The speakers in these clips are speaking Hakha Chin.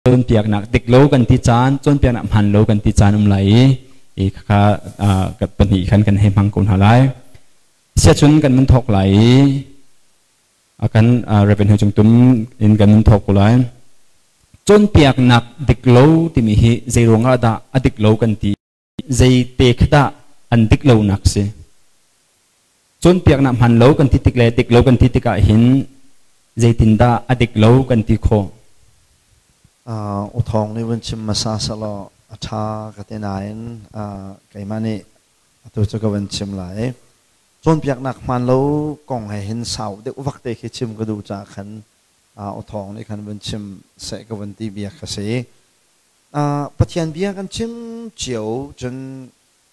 Cawnpiaknak dik lo kan ti caan, cawnpiaknak hmaan lo kan ti caan um lai i i khakha pahnih khan kan hei hmang ko hna lai. Siacun kan mun thawk lai i a kan Reverend Cung Tum in kan mun thawk ko lai. Cawnpiaknak dik lo timi hi zei ruangah dah a dik lo kan ti, zei te kha dah an dik lonak si? Cawnpiaknak hmaan lo kan ti tik le dik lo kan ti tikah hin zeitindah a dik lo kan ti khawh? U Thawng nih vun chim hmasa selaw a ṭha ka ti nain keimah nih atu cu ka vun chim lai. Cawnpiaknak hmaan lo kong he hin sau deuh vak te khi chim ka duh caah khan U Thawng nih khan vun chim seh ka vun ti bia kha si. Pathian bia kan chim cio cun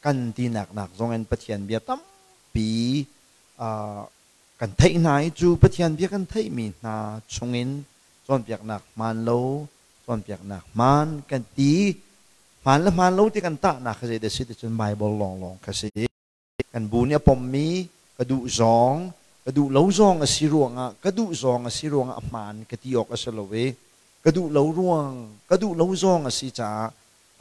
kan tinak nak zong in Pathian bia tampi kan theih hna i cu Pathian bia kan theihmi hna chungin cawnpiaknak hmaan lo, cawnpiaknak hmaan kan ti. Hmaan le hmaan lo ti kan tahnak kha zei dah si ti cun Bible lawnglawng kha si. Kan bu nih a pommi ka duh zawng, ka duh lo zawng a si ruangah, ka duh zawng a si ruangah a hmaan ka ti awk a si lo i ka duh lo ruang, ka duh lo zawng a si caah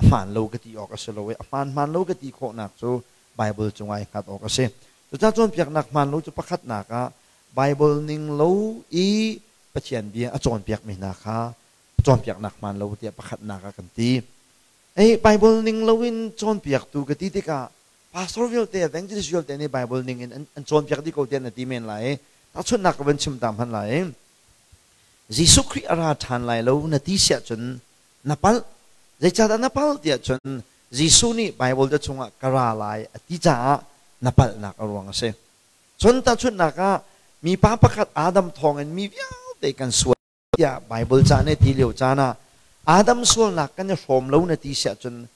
a hmaan lo ka ti awk a si lo i a hmaan hmaan lo ka ti khawhnak cu Bible cungah i hngat awk a si. Cucaah cawnpiaknak hmaan lo cu pakhatnak ah Bible ning lo i Pathian bia a cawnpiakmi hna kha cawnpiaknak hmaan lo tiah pakhatnak ah kan ti. Ei Bible ning loin cawnpiaktu ka ti tikah pastor vialte, evangelist vialte nih Bible ning in an cawnpiak dih ko tiah na ti men lai. Tahchunhnak ka van chim ta hmanh lai. Jesuh Khrih a ra ṭhan lai lo na ti siah cun na palh. Zeicahdah na palh tiah cun Jesuh nih Baibal ca chungah ka ra lai a ti caah na palhnak a ruang a si. Cun tahchunhnak ah mipa pakhat Adam thawngin mi vialte kan sual tiah Baibal ca nih ti lio caan ah Adam sualnak kan i hrawm lo na ti siah cun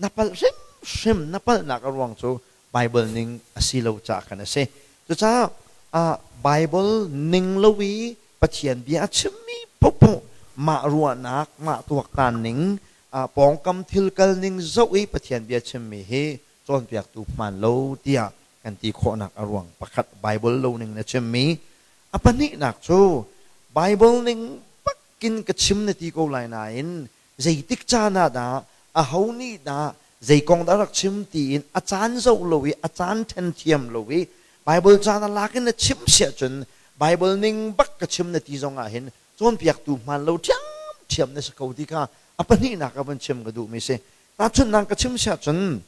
na palh hrimhrim. Na palhnak a ruang cu Baibal ning a si lo caah khan a si. Cucaah Baibal ning lo i Pathian bia a chimmi paohpaoh mah ruahnak, mah tuaktan ning, pawngkam thil kal ning zoh i Pathian bia chimmi hi cawnpiaktu hmaan lo tiah kan ti khawhnak a ruang pakhat Baibal lo ning na chimmi. A pahnihnak cu Baibal ning bakin ka chim na ti ko lai nain zeitik caan ah dah, aho nih dah, zei kong dah rak chim tiin a caan zoh lo i a caan ṭhen thiam lo i Baibal caan a lak in na chim siah cun Baibal ning bak ka chim na ti zong ah hin cawnpiaktu hmaan lo ṭhiamṭhiam na si ko ti kha a pahnihnak ah van chim ka duhmi si. Tahchunhnak ka chim siah cun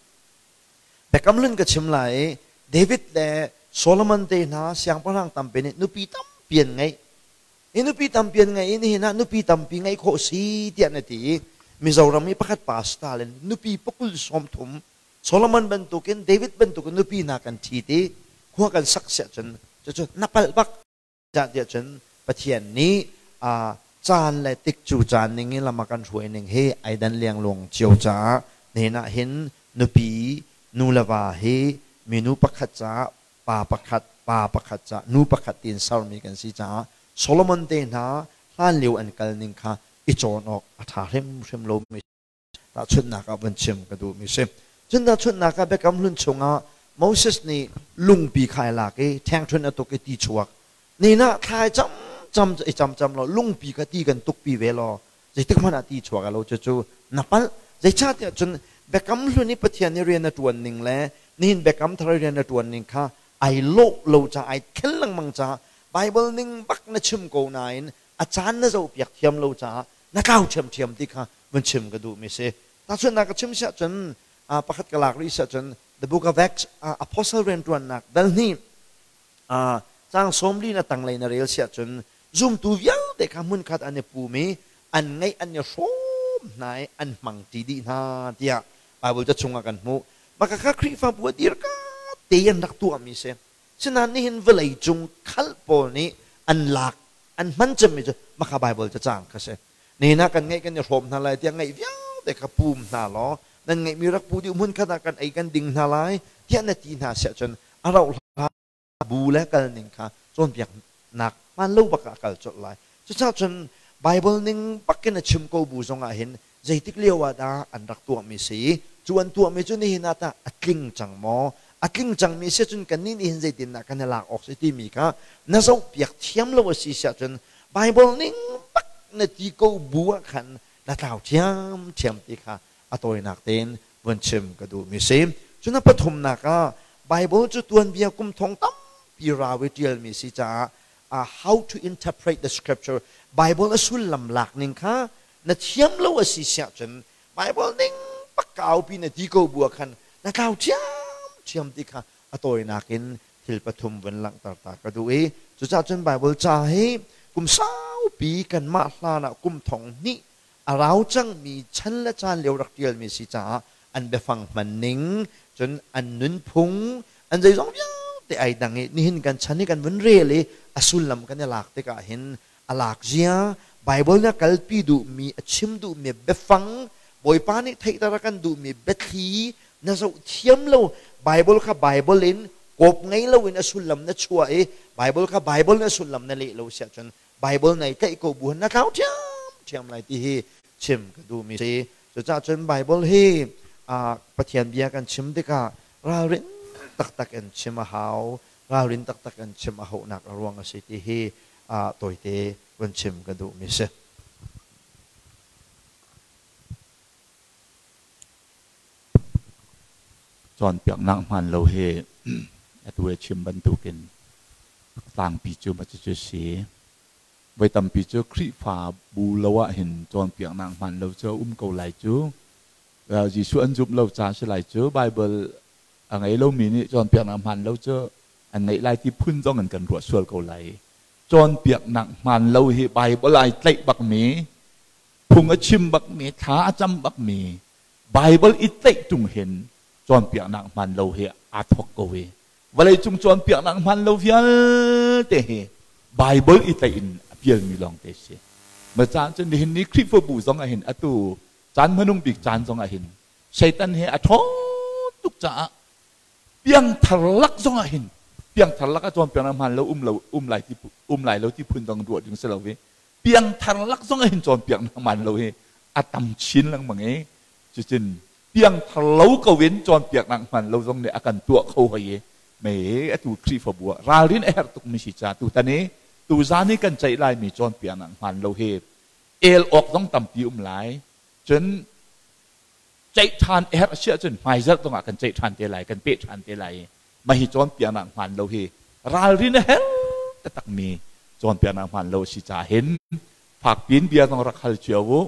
Biakam Hlun ka chim lai i David le Solomon te hna siangpahrang tampi nih nupi tampi an ngeih. I nupi tampi an ngei i nihin ah nupi tampi ngeih khawh si tiah na ti i Mizoram i pakhat pa Stalin nupi pakul 30 Solomon bantukin, David bantukin nupi hna kan ṭhit i khua kan sak siah cun cucu na palh bak. Tiah cun Pathian nih caan le tik cu caan ning in lam a kan hruai ning hi ai dan liangluang cio caah nihin ah hin nupi nu le va hi minu pakhat caah pa pakhat, pa pakhat ca, nu pakhat tiin sermi kan si caah Solomon te hna hlanlio an kal ning kha i cawn awk a ṭha hrimhrim lomi tahchunhnak ah van chim ka duhmi si. Cun tahchunhnak ah Biakam Hlun chungah Moses nih lungpi kha ai lak i ṭhengṭhunh a tuk i ti chuak. Ni nah thla i cam cam i cam cam law lungpi kha ti kan tukpi ve law zeitik hmanh ah ti chuak lo. Cucu na palh. Zeicahtiah cun Biakam Hlun i Pathian nih rian a ṭuan ning le nihin Biakam Thar i rian a ṭuan ning kha ai lawh lo caah, ai thlen lengmang caah Baibal ning bak na chim ko nain a caan na zohpiak thiam lo caah na tlau ṭhiamṭhiam ti kha vun chim ka duhmi si. Tahchunhnak ka chim siah cun pakhat ka lak rih siah cun The Book of Acts, Apostle rianṭuannak dal hnih caang 40 na tanglei na rel siah cun zumtu vialte kha hmunkhat an i pum i an ngeih an i hrawm hna i an hmang ṭi dih hna tiah Baibal ca chungah kan hmuh. Mah kha Khrihfabu a dirka te an rak tuahmi si. Sinain nihin vawlei cung khal pawl nih an lak an hman cemmi cu mah kha Baibal cacang kha si. Nihin ah kan ngeih kan i hrawm hna lai tiah ngeih vialte kha pum hna law nan ngeihmi rak pu dih hmunkhat ah kan ei kan ding hna lai tiah na ti hna siah cun a rauh hlan bu le kal ning kha cawnpiaknak hmaan lo bak ah a kal colh lai. Cucaah cun Baibal ning bak in a chim ko bu zong ah hin zeitik lio ah dah an rak tuahmi si, cu an tuahmi cu nihin ah tah a tling cang maw, a tling cangmi si cun kannih nih hin zeitindah kan i lak awk si timi kha na zohpiak thiam lo a si siah cun Baibal ning bak na ti ko bu ah khan Na tlau ṭhiamṭhiam ti kha a tawinak tein vun chim ka duhmi si. Cun a pathumnak ah Bible cu tuanbia kum thong tampi rau i ṭialmi si caah how to interpret the scripture, Bible a sullam lak ning kha na thiam lo a si siah cun Bible ning pakkaupi na ti ko bu ah khan na tlau ṭhiamṭhiam ti kha a tawinak in thil pathum vun langhter ta ka duh i cucaah cun Bible ca hi kum saupi kanmah hlan ah kum thong hnih a rau cangmi chan le caan lio rak ṭialmi si caah an biafang hman ning cun an nunphung an zeizong vialte ai dang i nihin kan chan i kan vun rel i a sullam kan i lak tikah hin a lak zia Bible nih a kalpi duhmi a chim duhmi biafang Bawipa nih theihter a kan duhmi biathli na zoh thiam lo. Bible kha Bible in kawp ngei loin a sullam na chuah i Bible kha Bible in a sullam na leh lo siah cun Bible nei tlaih ko bu na tlau ṭhiamṭhiam lai ti hi chim ka duhmi si. Cucaah cun Bible hi Pathian bia kan chim tikah ralrin taktak in chim a hau, ralrin taktak in chim a hauhnak a ruang a si ti hi tawite vun chim ka duhmi si. Cawnpiaknak hmaan lo hi atu i chim bantukin tlangpi cu ma cucu si. Voi tampi cu Khrihfa bu lo ah hin cawnpiaknak hmaan lo cu a um ko lai cu. Jesuh an zumh lo ca si lai cu. Bible a ngei lomi nih cawnpiaknak hmaan lo cu an ngeih lai ti phun zong in kan ruah sual ko lai. Cawnpiaknak hmaan lo hi Bible ai tlaih bakmi, phung a chim bakmi, thla a cam bakmi, Bible i tlaih tung hin cawnpiaknak hmaan lo hi aa thawk ko i vawleicung cawnpiaknak hmaan lo vialte hi Bible i tlaih in a pialmi lawngte si. Ma caan cu nihin ni Khrihfabu zong ah hin atu caan hmanung bik caan zong ah hin Satan hi a ṭhawn tuk caah piangthar lak zong ah hin piangthar lak ah cawnpiaknak hmaan lo um lo um lai ti um lai lo ti phun dang ruah ding si lo i piangthar lak zong ah hin cawnpiaknak hmaan lo hi a tam chin lengmang i cucun piangthar lo ko in cawnpiaknak hmaan lo zong nih a kan tuah kho hoi i mei atu Khrihfabu ah ralrin a herh tukmi si ca tutan i tuzan i kan ceih laimi cawnpiaknak hmaan lo hi el awk zong tampi um lai. Cun ceih ṭhan a herh si ahcun hmaizarh zongah kan ceih ṭhan te lai, kan peh ṭhan te lai i mah hi cawnpiaknak hmaan lo hi ralrin a herh taktakmi cawnpiaknak hmaan lo a si caah hin fakpiin bia zong rak hal cio u.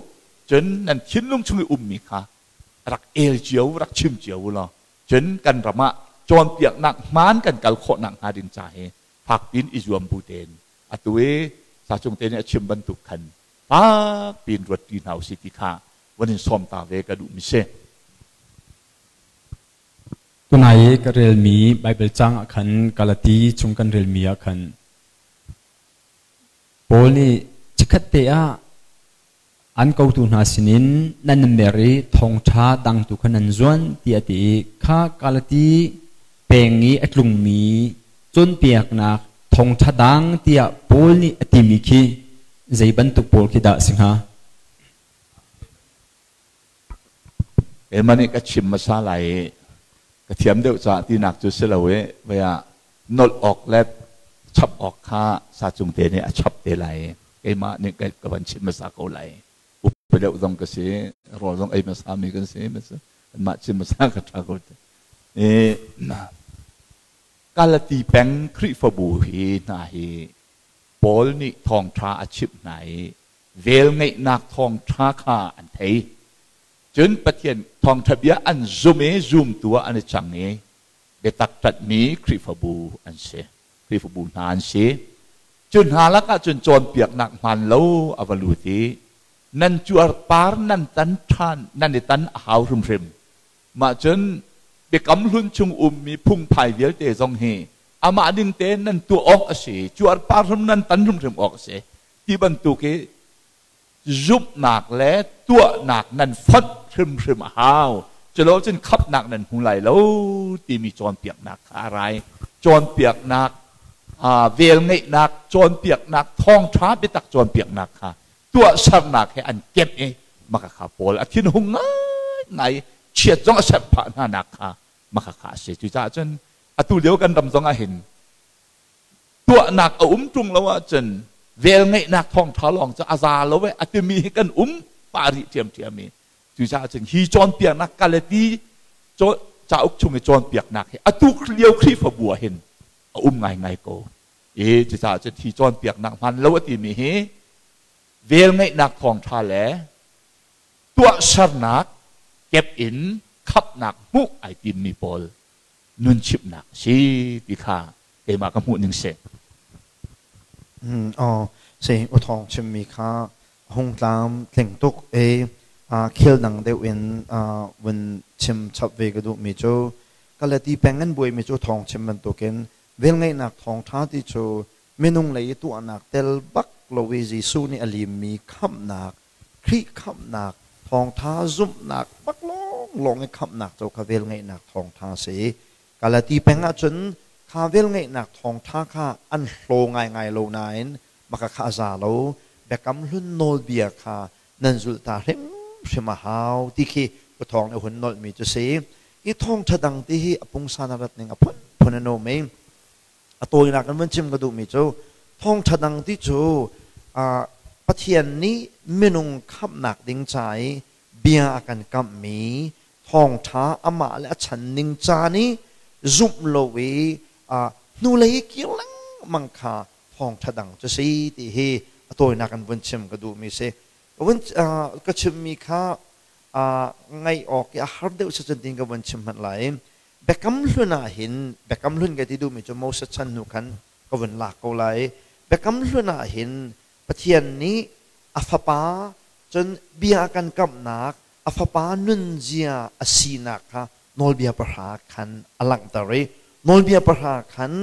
Cun nan thinlung chung i ummi kha rak el cio u, rak chim cio u law cun kan ram ah cawnpiaknak hmaan kan kal khawh nakhnga ding ca hi fakpiin i zuam bu tein atu i Sacung te nih a chim bantuk khan fakpiin ruat ṭi hna usih ti kha van in sawm ta ve ka duhmi si. Tunai i ka relmi Baibal caang ah khan Galati chung kan relmi ah khan Paul nih chikkhat te ah an kotu hna sinin nan mer i thawngṭha dang tu kha nan zuan tiah a ti i kha Galati peng i a tlungmi cawnpiaknak thawngṭha dang tiah Paul nih a timi khi zei bantuk pawl khi dah a si hnga? Keimah nih ka chim hmasa lai i ka thiam deuh caah tinak cu si lo i vei ah nolh awk le chap awk kha sacung te nih a chap te lai i keimah nih ka van chim hmasa ko lai. Upa deuh zong ka si, rawl zong ei hmasa mi kan si, kanmah chim hmasa ka ṭha ko. Galati peng Khrihfabu hi hna hi Paul nih thawngṭha a chimh hna i velngeihnak thawngṭha kha an thei. Cun Pathian thawngṭha bia an zum i zumtu ah an i cang i biatak ṭanhmi Khrihfabu an si. Khrihfabu hna an si. Cu hna lakah cun cawnpiaknak hmaan lo a va lut i nan cuarpar nan tan ṭhan nan i tan a hau hrimhrim. Mah cun biakam hlun chung ummi phungphai vialte zong hi amah ding tein nan tuah awk a si, cuarpar hrim nan tan hrimhrim awk a si ti bantuk i zumhnak le tuahnak nan fonh hrimhrim a hau. Culo cun khamhnak nan hmu lai lo timi cawnpiaknak kha a rai. Cawnpiaknak, velngeihnak, cawnpiaknak, thawngṭha biatak cawnpiaknak kha tuahsernak he an kemh i maka kha Paul a thinhung ngaingai chiat zong a serh phah hna nak kha maka kha a si. Cucaah cun atu lio kan ram zong ah hin tuahnak a um ṭung lo ahcun velngeihnak thawngṭha lawng cu a za lo e a timi hi kan um. pah rih ṭhiamṭhiam i cucaah cun hi cawnpiaknak Galati cauk chung i cawnpiaknak hi atu lio Khrihfabu ah hin a um ngaingai ko. I cucaah cun hi cawnpiaknak hmaan lo a timi hi velngeihnak thawngṭha le tuahsernak kep in khamhnak hmuh ai timmi pawl nun chimhnak a si ti kha keimah ka hmuh ning si. Aw, si u thawng chimmi kha hung tlam tling tuk i khel dang deuh in vun chim chap ve ka duhmi cu Galati peng an buaimi cu thawng chim bantukin velngeihnak thawngṭha ti cu minung lei i tuahnak tel bak lo i Jesuh nih a limmi khamhnak, Khrih khamhnak, thawngṭha zumhnak bak lawnglawng i khamhnak cu kha velngeihnak thawngṭha a si. Galati peng ahcun kha velngeihnak thawngṭha kha an hlaw ngaingai lo nain maka kha a za lo. Biakam Hlun nawlbia kha nan zulh ta hrimhrim a hau ti khi Pathawng nih a hun nolhmi cu si. Hi thawngṭha dang ti hi a pungsan a rat ning a phunphun an um i a tawinak in vun chim ka duhmi cu thawngṭha dang ti cu Pathian nih minung khamhnak ding ca i bia a kan kamhmi thawngṭha amah le a chan ning caan i zumh lo i hnulei i kir lengmang kha thawngṭha dang cu si ti hi a tawinak in vun chim ka duhmi si. Ka chimmi kha ngaih awk i a har deuh si cun tiin ka vun chim hmanh lai. Biakam Hlun ah hin Biakam Hlun ka ti duhmi cu Moses chan hnu khan ka vun lak ko lai. Biakam Hlun ah hin Pathian nih a fapa cun bia a kan kamhnak a fapa nunzia a sinak kha nawlbia pahra khan a langhter i nawlbia pahra khan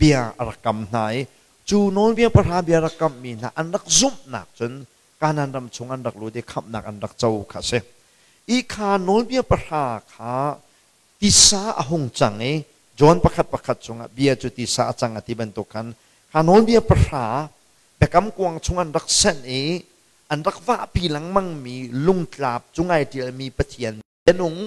bia a rak kam hna i cu nawlbia pahra bia rak kamhmi hna an rak zumhnak cun Kanaan ram chung an rak lut i khamhnak an rak co kha a si. I kha nawlbia pahra kha tisa a hung cang i John pakhat pakhat chungah bia cu tisa a cang a ti bantuk khan kha nawlbia pahra biakam kuang chung an rak senh i an rak vahpi lengmangmi lungtlap cung ai ṭialmi Pathian bianung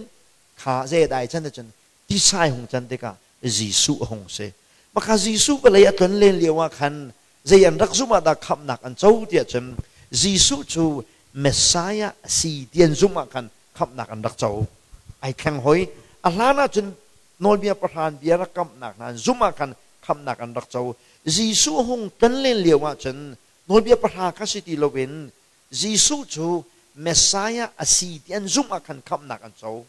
kha zeidai chan cun tisai hung can tikah Jesuh a hung si. Maka Jesuh vawlei a tlon len lio ah khan zei an rak zumh ah dah khamhnak an co tiah cun Jesuh cu Messiah a si ti an zumh ah khan khamhnak an rak co. Ai thleng hoi. A hlan ah cun nawlbia pahran bia rak kamhnak hna an zumh ah khan khamhnak an rak co. Jesuh hung tlon len lio ah cun nawlbia pahra kha si ti loin Jesuh cu Messiah a si ti an zumh ah khan khamhnak an co.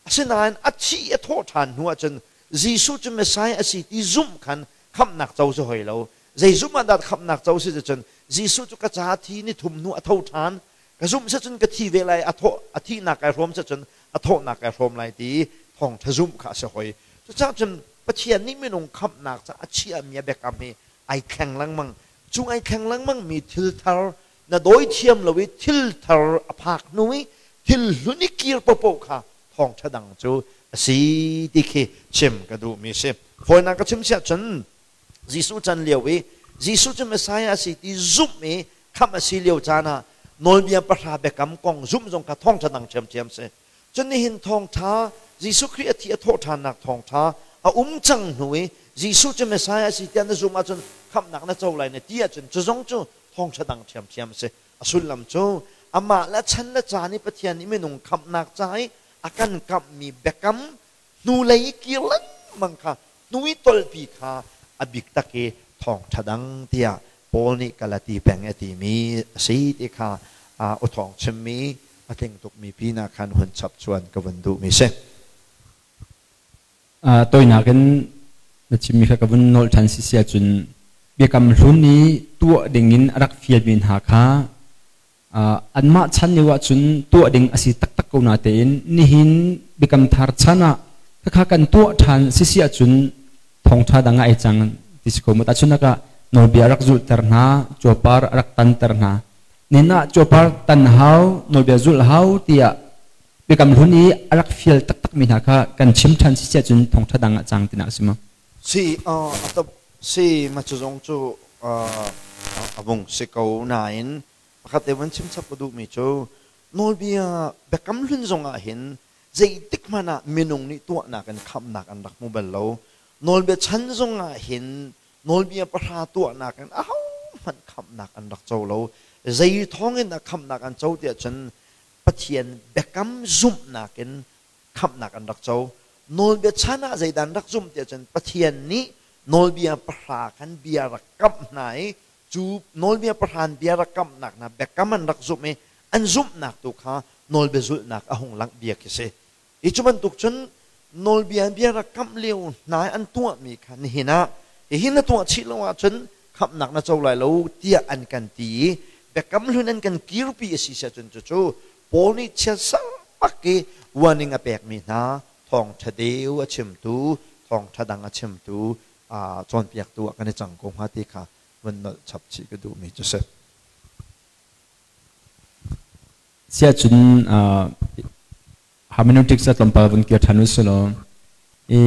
Asinain a thih a thawh ṭhan hnu ahcun Jesuh cu Messiah a si ti zumh khan khamhnak co si hoi lo. Zei zumh ah dah khamhnak co si cun Jesuh cu ka caah thi ni thum hnu a tho ṭhan. Ka zumh si cun ka thi ve lai, a thawh a thihnak kai hrawm si cun a thawhnak kai hrawm lai ti thawngṭha zumh kha a si hoi. Cucaah cun Pathian nih minung khamhnak caah a chiahmi a biakam hi ai thleng lengmang. Cu ai thleng lengmangmi thil thar na dawi thiam lo i thil thar a phak hnu i thil hlun i kir paohpaoh kha thawngṭha dang cu a si ti khi chim ka duhmi si. Fawinak ka chim siah cun Jesuh chan lio i Jesuh cu Messiah a si ti zumh i khamh a si lio caan ah nawlbia pahra biakam kong zumh zong kha thawngṭha dang ṭhiamṭhiam si. Cun nihin thawngṭha Jesuh Khrih a thi a thawh ṭhannak thawngṭha a um cang hnu i Jesuh cu Messiah a si tiah na zumh ahcun khamhnak na co lai na ti ahcun cu zong cu thawngṭha dang ṭhiamṭhiam a si. A sullam cu amah le chan le caan i Pathian nih minung khamhnak ca i a kan kamhmi biakam hnulei i kir lengmang kha hnu i tolpi kha a bik tak i thawngṭha dang tiah Paul nih Galati peng a timi a si ti kha u thawng chimmi a tling tukmi pinah khan hun chap chuan ka vun duhmi si. Tawinak in na chimmi kha ka vun nolh ṭhan si si ahcun biakam hlun i tuah dingin a rak fialmi hna kha anmah chan lio ahcun tuah ding a si taktak ko natein nihin biakam thar chan ah khakha kan tuah ṭhan si si ahcun thawngṭha dang ah ai cang ti si ko mu. Tahchunhnak ah nawlbia rak zulhter hna, cuapar rak tanter hna. Nin ah cuapar tan hau, nawlbia zulh hau tiah biakam hlun i a rak fial taktakmi hna kha kan chim ṭhan si si ahcun thawngṭha dang ah cang tinak a si maw? Si, si ma cu zong cu a vung si ko nain pakhat te van chim chap ka duhmi cu nawlbia biakam hlun zong ah hin zeitik hmanh ah minung nih tuahnak in khamhnak an rak hmu bal lo. Nawlbia chan zong ah hin nawlbia pahra tuahnak in ahohmanh khamhnak an rak co lo. Zei thawngin dah khamhnak an co tiah cun Pathian biakam zumhnak in khamhnak an rak co. Nawlbia chan ah zeidah an rak zumh tiah cun Pathian nih nawlbia pahra khan bia rak kamh hna i cu nawlbia pahra bia rak kamhnak hna biakam an rak zumh i an zumhnak tu kha nawlbia zulhnak a hung langh bia khi si. Hi cu bantuk cun nawlbia bia rak kamh lio hna i an tuahmi kha nihin ah hihi na tuah chih lo ahcun khamhnak na co lai lo tiah an kan ti i biakam hlun an kan kirpi a si ahcun cucu Paul nih chiatser bak i warning a pekmi hna thawngṭha deu a chimtu thawngṭha dang a chimtu cawnpiaktu ah kan i cang ko hnga ti kha vun nolh chap chih ka duhmi cu si. Siahcun hermeneutics a tlawmpal vun kir ṭhan usih law i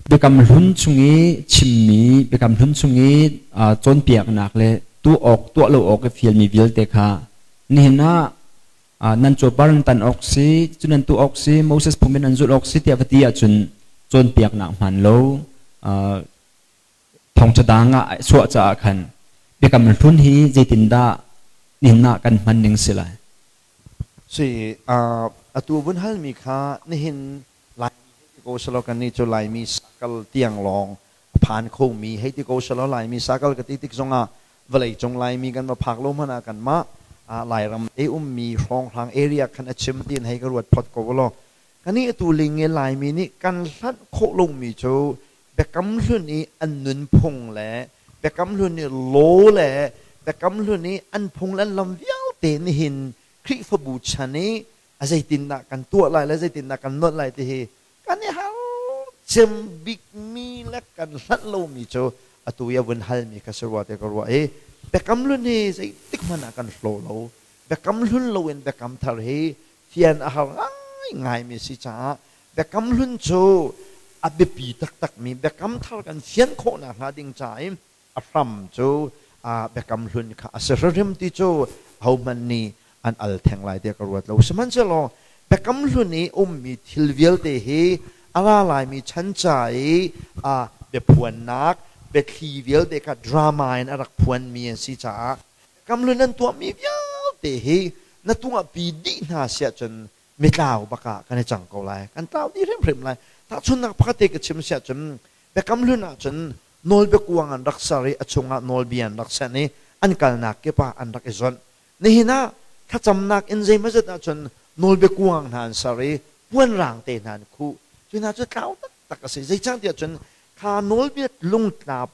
biakam hlun chung i chimmi biakam hlun chung i cawnpiaknak le tuah awk tuah lo awk i fialmi vialte kha nihin ah nan cawpar nan tan awk si cu nan tuah awk si Moses phung in nan zulh awk si tiah va ti ahcun cawnpiaknak hmaan lo thawngṭha dang ah chuah caah khan biakam hlun hi zeitindah nihin ah kan hman ning si lai? Si, atu vun halmi kha nihin Laimi hei ti ko selaw kannih cu Laimi sakal tiang lawng a phan khomi hei ti ko selaw Laimi sakal ka ti tik zongah vawleicung Laimi kan va phak lo hmanh ah kanmah Lairam te ummi hrawnghrang area khan a chim tiin hei ka ruat phot ko law kannih atu ling i Laimi nih kan hlanh khawh lomi cu Biakam Hlun i an nunphung le Biakam Hlun i law le Biakam Hlun i an phung le an lam vialte nihin Khrihfabu chan i a zeitindah kan tuah lai le zeitindah kan nolh lai ti hi kan i har cem bikmi le kan hlanh lomi cu atu i a vun halmi kha si rua ti ka ruah i Biakam Hlun hi zeitik hmanh ah kan hlaw lo. Biakam Hlun loin Biakam Thar hi fian a har ngaingaimi si caah Biakam Hlun cu a biapi taktakmi Biakam Thar kan fian khawhnak hnga ding ca i a hram cu Biakam Hlun kha a si hrimhrim ti cu ahohmanh nih an al theng lai tiah ka ruat lo. Sihmanhsehlaw Biakam Hlun i ummi thil vialte hi a ra laimi chan ca i biaphuannak biathli vialte kha drama in a rak phuanmi an si caah Biakam Hlun an tuahmi vialte hi na tuahpi dih hna siah cun mitlau bak ah kan i cang ko lai. Kan tlau dih hrimhrim lai. Tahchunhnak pakhat te ka chim siah cun Biakam Hlun ah cun nawlbiakuang an rak ser i a chungah nawlbia an rak senh i an kalnak kip ah an rak i zonh. Nihin ah thlacamnak in zeimawzat ahcun nawlbiakuang hna an ser i puanrang te hna an khuh. Cu hna cu tlau taktak a si. Zeicahtiah cun kha nawlbia lungtlap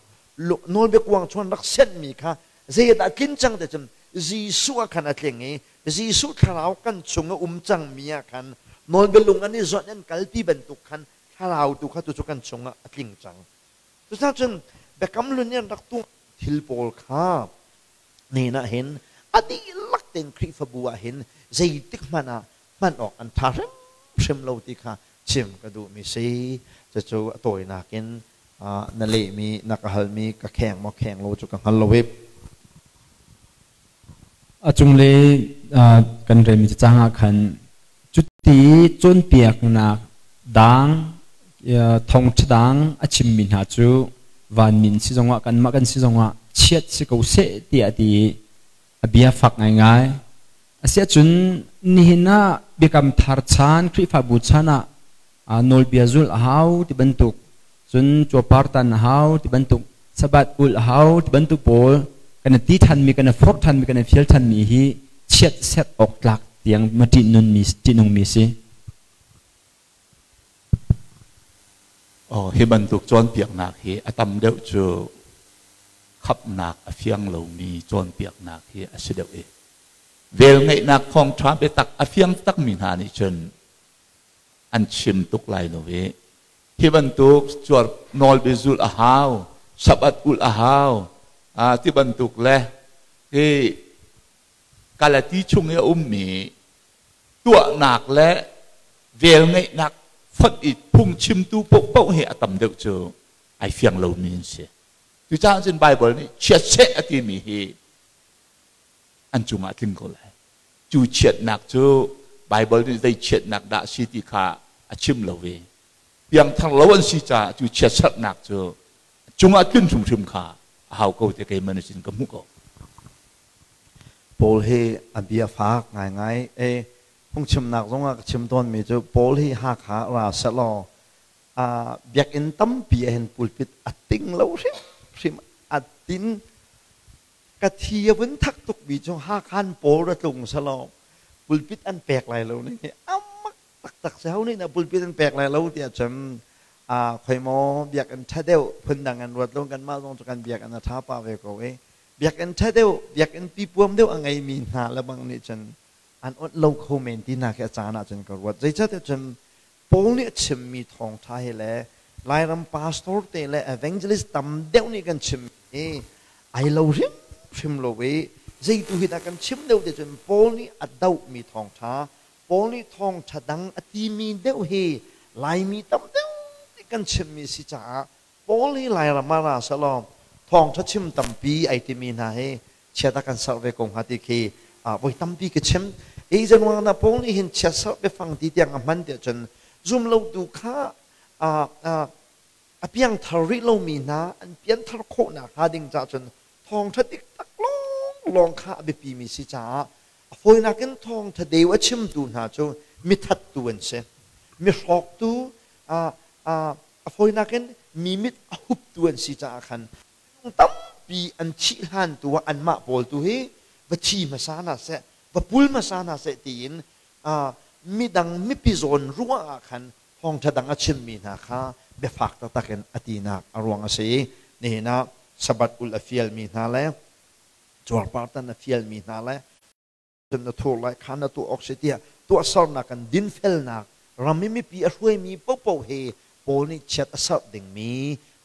nawlbiakuang chung an rak senhmi kha zeidah tlin cang ti cun Jesuh ah khan a tling i Jesuh thlarau kan chung a um cangmi ah khan nawlbialung an i zawnh an kalpi bantuk khan thlarau tu kha tu cu kan chungah a tling cang. Cucaah cun biakam hlun nih an rak tuah thil pawl kha nen ah hin a dihlak tein Khrihfabu ah hin zeitik hmanh ah hman awk an ṭha hrimhrim lo ti kha chim ka duhmi si. Cucu a tawinak in na lehmi na ka halmi ka kheng maw kheng lo cu ka hngal lo i. A cunglei kan relmi cacang ah khan cuti cawnpiaknak dang thawngṭha dang a chimmi hna cu vanmin si zongah kanmah kan si zongah chiat si ko seh tiah a ti i a bia fak ngaingai. Asiahcun nihin ah biakam thar chan Khrihfabu chan ah nawlbia zulh a hau ti bantuk cun cuapar tan a hau ti bantuk Sabbath ulh a hau ti bantuk pawl kan i ti ṭhanmi kan i forh ṭhanmi kan i fial ṭhanmi hi chiat serh awk tlak tiang ma ṭihnunmi ṭihnungmi si. Oh, hi bantuk cawnpiaknak hi a tam deuh cu khapnak a fiang lomi cawnpiaknak hi a si deuh i velngeihnak thawngṭha biatak a fiang takmi hna nih cun an chim tuk lai lo i hi bantuk cuar nawlbia zulh a hau, Sabbath ulh a hau, ti bantuk le hi Galati chung i a ummi tuahnak le velngeihnak fonh i phungchimtu paohpaoh hi a tam deuh cu ai fiang lomi an si. Cucaah cun Baibal nih chiatseh a timi hi an cungah a tling ko lai. Cu chiatnak cu Baibal nih zei chiatnak dah a si ti kha a chim lo i piangthar lo an si caah cu chiatserhnak cu cungah tlun hrimhrim kha a hau ko ti keimah nih cun ka hmuh ko. Paul hi a bia fak ngaingai. E phungchimnak zongah ka chim tawnmi cu Paul hi Hakha ra sehlaw biakinn tampi ah hin pulpit a ting lo hrimhrim a tin ka thi a vun thak tukmi cu Hakhan Paul ra tlung sehlaw pulpit an pek lai lo ning hi amak taktak si ho nih na pulpit an pek lai lo tiah cun khoi maw biakinn ṭha deuh phundang an ruat lo kanmah zong cu kan biakinn a ṭha pah ve ko i biakinn ṭha deuh biakinn pipuam deuh a ngeimi hna lebang nih cun an onh lo kho men ti hna khi a caan ah cun ka ruat zeicahtiah cun Paul nih a chimmi thawngṭha hi le Lairam pastor te le evangelist tam deuh nih kan chim hi ai lo hrimhrim lo i zeitu hi dah kan chim deuh ti cun Paul nih a dohmi thawngṭha Paul nih thawngṭha dang a timi deuh hi Laimi tam deuh nih kan chimmi si caah Paul hi Lairam ah ra sehlaw thawngṭha chim tampi ai timi hna hi chiat a kan serh ve ko hnga ti khi voi tampi ka chim. Ei zanuang na Paul nih hin chiat serh biafang ti tiang a hman tiah cun zum lotu kha a piangthar rih lomi hna an pianthar khawhnak hnga ding caah cun thawngṭha dik tak lawnglawng kha a biapimi si caah A fawinak in thawngṭha deu a chimtu hna cu mithattu an si. Mi hrawktu, a fawinak in mi mit a huptu an si caah khan minung tampi an thih hlan tu ah anmah pawl tu hi va thi hmasa hna seh, va pul hmasa hna seh tiin midang mipi zawn ruah ah khan thawngṭha dang a chimmi hna kha biafak taktak in a tinak a ruang a si i nihin ah Sabbath ulh a fialmi hna le cuarpartan a fialmi hna le cun na thur lai kha na tuah awk si tiah tuahsernak kan dinfelnak ram i mipi a hruaimi paohpaoh hi Paul nih chiat a serh dingmi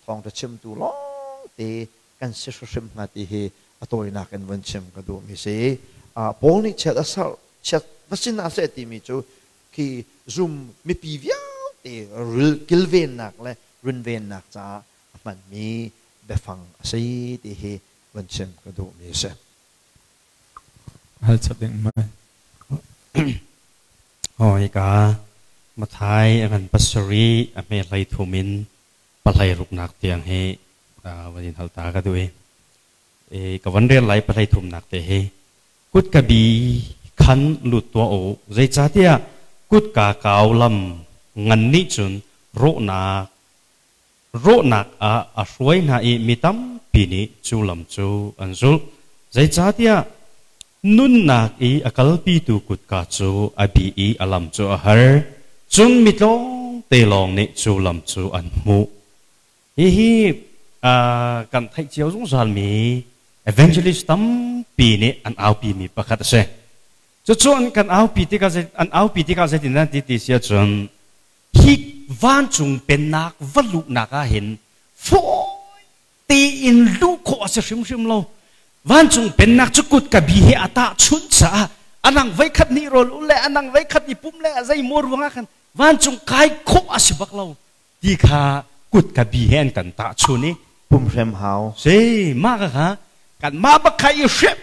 thawngṭha chimtu lawngte kan si hrimhrim hnga ti hi a tawinak in vun chim ka duhmi si. Paul nih chiat a serh chiat va si hna seh timi cu khi zum mipi vialte kilvennak le runvennak caah a hmanmi biafang a si ti hi van chim ka duhmi a si. Hal chap ding mai. Hoi ka Mathai a ngan pasarih a hme hlei thum in pahlei ruknak tiang hi van in hal ta ka duh i ka van rel lai pahlei thumnak te hi kut ka bi khan lut tuah u zeicahtiah kutka kau lam ngan nih cun rawhnak Rawhnak ah a hruai hna i mi tampi nih cu lam cu an zulh. Zeicahtiah nunnak i a kalpitu kutka cu a bi i a lam cu a har, cun mi tlawmte lawng nih cu lam cu an hmuh. Hihi kan theih cio zungzalmi evangelist tampi nih an aupimi pakhat a si. Cucu an kan aupi tikah an aupi tikah zeitin an ti ti si ahcun hi vancung pennak va luhnak ah hin fawi tein luh khawh a si hrimhrim lo. Vancung pennak cu kut ka bi he a tahchunh caah anang voikhat nih rawl ul le anang voikhat i pum le a zeimaw ruangah khan vancung kai khawh a si bak lo ti kha kut ka bi he an kan tahchun i pum hrem hau si mah ka kha kan mah bak kha i hrem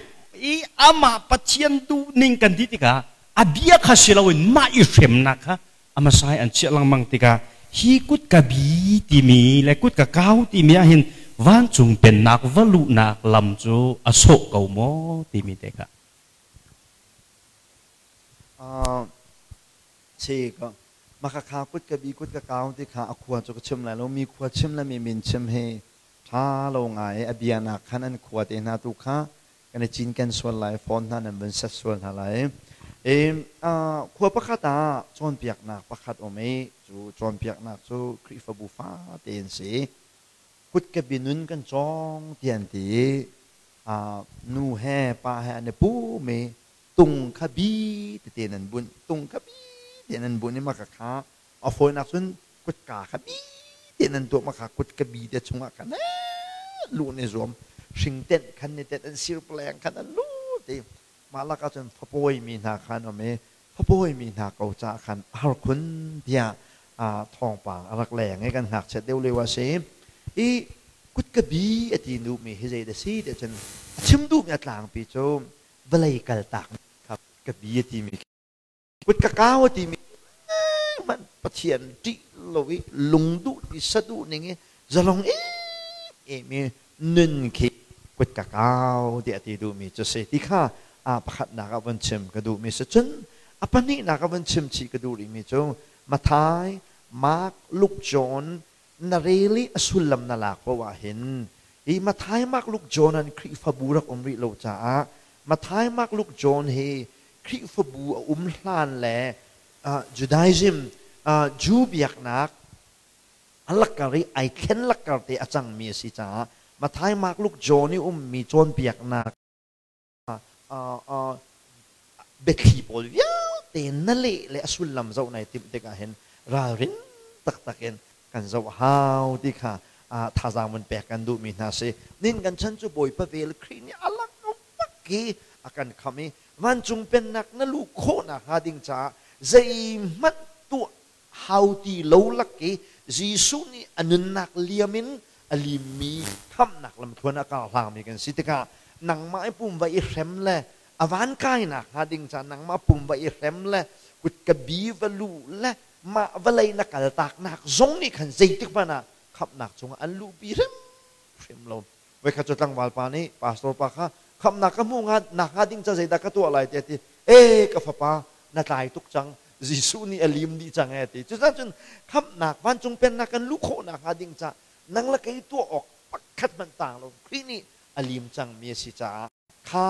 i amah Pathian duh ning kan ti tikah a bia kha si loin mah i hremnak kha a hmasa i an chiah lengmang tikah hi kutka bi timi le kutka kau timi ah hin vancung pennak va luhnak lam cu a sawh ko maw timi te kha. Si ka maka kha kutka bi kutka kau ti kha a khua cu ka chim lai lo mi khua chim le mi min chim hi tha lo ngai a bia nak khan an khua te hna tu kha kan i cinken sual lai phone hna nan vun set sual hna lai i khua pakhat ah cawnpiaknak pakhat um i cu cawnpiaknak cu Khrihfabu fate in si kutka binun kan cawng ti an ti i nu he pa he an i pum i tung kha bi tete nan bunh tung kha bi te nan bunh i maka kha a fawinak cun kutka kha bi te nan tuah maka kutka bi te chungah khan lu ne zuam hringtenh khan ni tet an sir pleng khan an lu ti mah lakah cun fapawi mi hna khan um i fapawi mi hna ko ca khan a har khun tiah thawngpang a rak leng i kan ngakchiat deuh lio a si i kutka bi a ti duhmi hi zei dah si ti cun a chim duhmi a tlangpi cu vawlei kaltak kha kutka bi a timi Kut ka kau a timi hmanh Pathian ṭih lo i lungduh ti saduh ning i zalong em i nun khi kut ka kau tiah ti duhmi cu si ti kha A pakhatnak ah von chim ka duhmi si. Cun a pahnihnak ah von chim chih ka duh rihmi cu Matthai, Mark, Luke, John na rel i a sullam na lak paoh ah hin hi Matthai, Mark, Luke, John an Khrihfabu rak um rih lo caah Matthai, Mark, Luke, John hi Khrihfabu a um hlan le Judaism, Jew biaknak a lakar i ai thlen lakar te a cangmi a si caah Matthai, Mark, Luke, John i ummi cawnpiaknak biathli pawl vialte na leh le a sullam zoh nai timh tikah hin ralrin taktak in kan zoh hau ti kha thazaang vun pek kan duhmi hna si. Nin kan chan cu Bawipa vel Khrih nih a lak bak i a kan kham i vancung pennak na luh khawhnak hnga ding caah zeihmanh tuah hau ti lo lak i Jesuh nih a nunnak liam in a limmi khamhnak lamthluan a karhlangmi kan si tikah nangmah i pum va i hrem le a van kainak hnga ding caah nangmah pum va i hrem le kutka bi va luh le mah vawlei na kaltaknak zong nih khan zeitik hmanh ah khamhnak chungah an luhpi hrimhrim lo. Voikhat cu tlangval pa nih pastor pa kha khamhnak ka hmuh nak hnga ding ca zeidah ka tuah lai tiah a ti. E ka fapa, na tlai tuk cang. Jesuh nih a lim dih cang e ti. Cucaah cun khamhnak vancung pennak kan luh khawhnak hnga ding ca nang le kei tuah awk pakhat hmanh tang lo Khrih nih a lim cangmi a si caah kha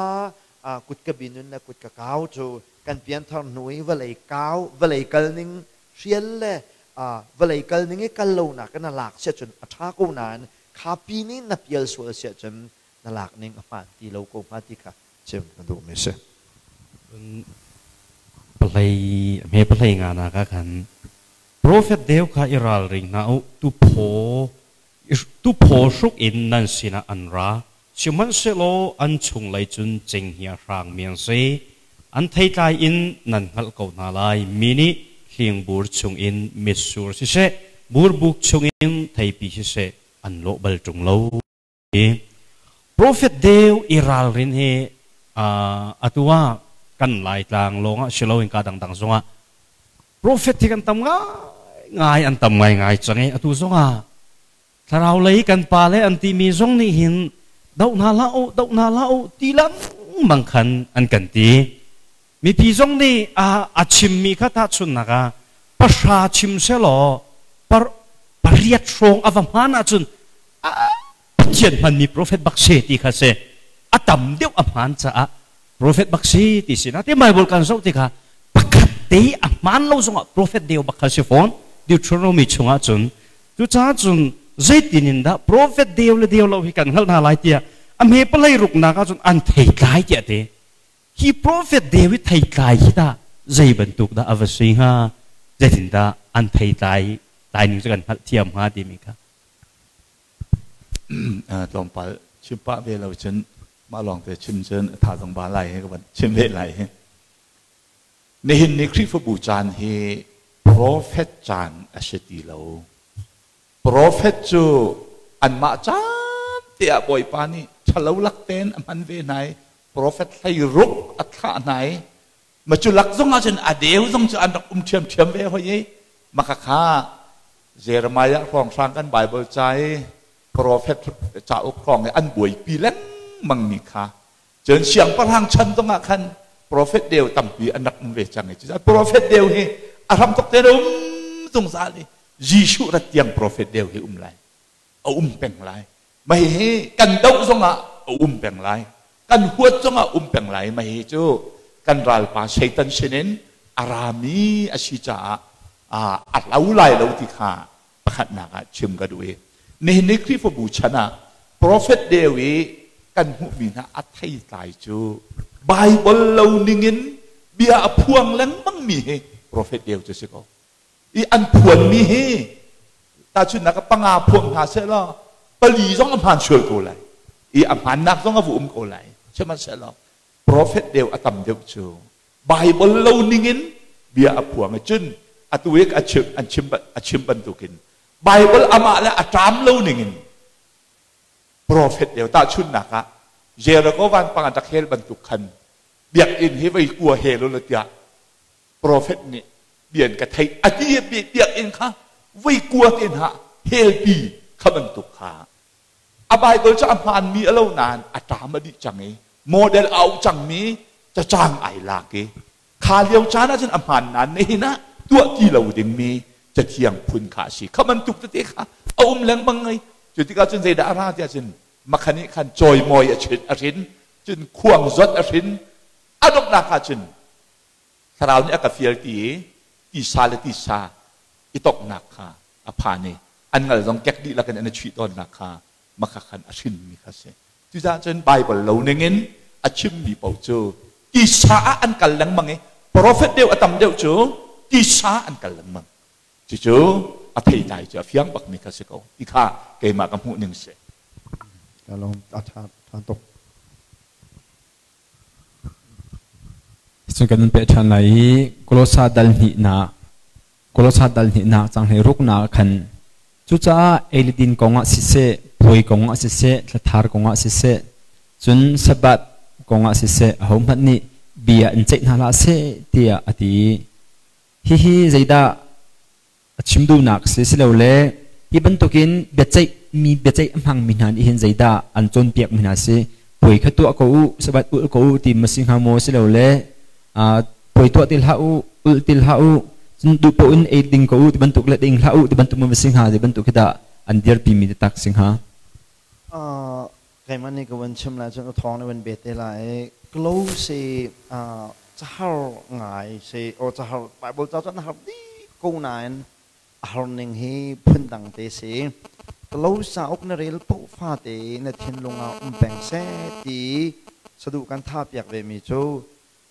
kutka bi nun le kutka kau cu kan pianthar hnu i vawlei kau vawlei kal ning hrial le vawlei kal ning i kal lonak in a lak siah cun a ṭha ko nain kha pi nih na pial sual siah cun na lak ning a hmaan ti lo ko hnga ti kha chim ka duhmi a si. Palei hme palei nga nak ah khan profet deu kha i ralring hna u tuphaw hruk in nan sinah an ra sihmanhsehlaw an chunglei cun cenghngia hrangmi an si an theitlai in nan hngalh ko hna lai mi nih hlingbur chungin mitsur siseh burbuk chungin theipi siseh an lawh bal ṭung lo. Profet deu i ralrin hi atu ah kan Laitlang lawngah si loin ka dangdang zongah profet hi kan tam ngaingai an tam ngaingai cang i atu zongah thlarau lei kan pa le an timi zong nih hin doh hna hlah u doh hna hlah u ti lengmang khan an kan ti. Mipi zong nih a chimmi kha tahchunhnak ah pahra chim selaw pariat hrawng a va hmaan ahcun Pathian hmanmi profet bak si ti kha si. A tam deuh a hmaan caah profet bak si ti si. Natin Bible kan zoh tikah pakhat te a hmaan lo zongah profet deu bak kha si fawn. Deuteronomy chungah cun cucaah cun zeitin in dah profet deu le deu lo hi kan hngalh hna lai tiah a hme palei ruknak ahcun an theitlai tiah ti. Hi profet David theitlai hi tah zei bantuk dah a va si hnga? Zeitindah an theitlai tlai ning cu kan hngalhthiam hnga timi kha. Tlawmpal chim pah ve lo cun mah lawng te chim cun a tha zong ba lai he ka van chim ve lai hi. Nihin ni Khrihfabu caan hi profet caan a si ti lo. Profet cu anmah caan te ah Bawipa nih ṭhalo lak tein a hman ve hna i profet 16 a thlah hna i ma cu lak zong ah cun a deu zong cu an rak um ṭhiamṭhiam ve hoi i maka kha Jeremiah hrawnghrang kan Bible ca i profet cauk hrawng i an buaipi lengmang mi kha cun siangpahrang chan zong ah khan profet deu tampi an rak um ve cang i cucaah profet deu hi a hram tuk tein a um zungzal i Jesuh rat tiang profet deu hi um lai a um peng lai mah hihi kan doh zongah a um peng lai kan huat zongah um peng lai mah hihi cu kan ralpa Satan sinin a rami a si caah a hlo lai lo ti kha pakhatnak ah chim ka duh i nihin ni Khrihfabu chan ah profet deu i kan hmuhmi hna a theitlai cu Bible lo ningin bia a phuang lengmang mi hi profet deu cu si ko i an phuanmi hi tahchunhnak ah panga phuang hna seh law pali zong a hmaan sual ko lai i a hmaannak zong a vu um ko lai sihmanhsehlaw profet deu a tam deuh cu Bible lo ningin bia a phuang i cun atu i a chim an chim a chim bantukin Bible amah le a ṭam lo ningin profet deu tahchunhnak ah Jericho vanpang an rak hel bantuk khan biakinn hi vei kua hel u law tiah Profet nih bia an ka theih a ti i biakinn kha voi kua te hna helpi kha bantuk kha a Bible cu a hmaanmi a lo nain a ṭam a dih cang i model a auh cangmi Cacang ai lak i kha lio caan ahcun a hmaan nain nihin ah tuah ti lo dingmi cathiang phun kha a si. Kha bantuk tete kha a um lengmang i cu tikah cun zeidah a ra tiah cun makhan nih khan cawimawi a chin a hrin, cun khuang zawt a hrin. A donghnak ah cun thlarau nih a ka fial ti i tisa le tisa i tonghnak kha a phan i an ngal zong kek dihlak in an i chuih tawnnak kha makha khan a hrinmi kha si. Cucaah cun Baibal lo ningin a chimmi paoh cu tisa ah an kal lengmang i profet deuh a tam deuh cu tisa an kal lengmang. Cucu a theitlai cu a fiang bakmi kha si ko ti kha keimah ka hmuh ning si. Ka lawm a tha tha tuk. Cun kan in peh ṭhan lai i Kolosa dal hnihnak Kolosa dal hnihnak cang hlei ruknak khan cucaah ei le din kongah siseh, puai kongah siseh, thlathar kongah siseh, cun Sabbath kongah siseh, ahohmanh nih bia in ceih hna hlah seh tiah a ti. Hihi zeidah a chim duhnak si silole hi bantukin biaceih mi biaceih a hmangmi hna nih hin zeidah an cawnpiakmi hna si? Puai kha tuah ko u, Sabbath ulh ko u ti ma si hnga maw? Silole puai tuah ti hlah u, ulh ti hlah u, cun duh paoh in ei ding ko u ti bantuk le ding hlah u ti bantuk ma si hnga? Ti bantuk khi dah an dirpi mi tak si hnga? Keimah nih ka van chim lai cun thawng nih van bet te lai. Close cahar ngai si o cahar Bible ca cun har dih ko nain a har ning hi phundang te si. Close cauk na rel paoh fate na thinlung ah um peng seh ti saduh kan tha piak ve mi cu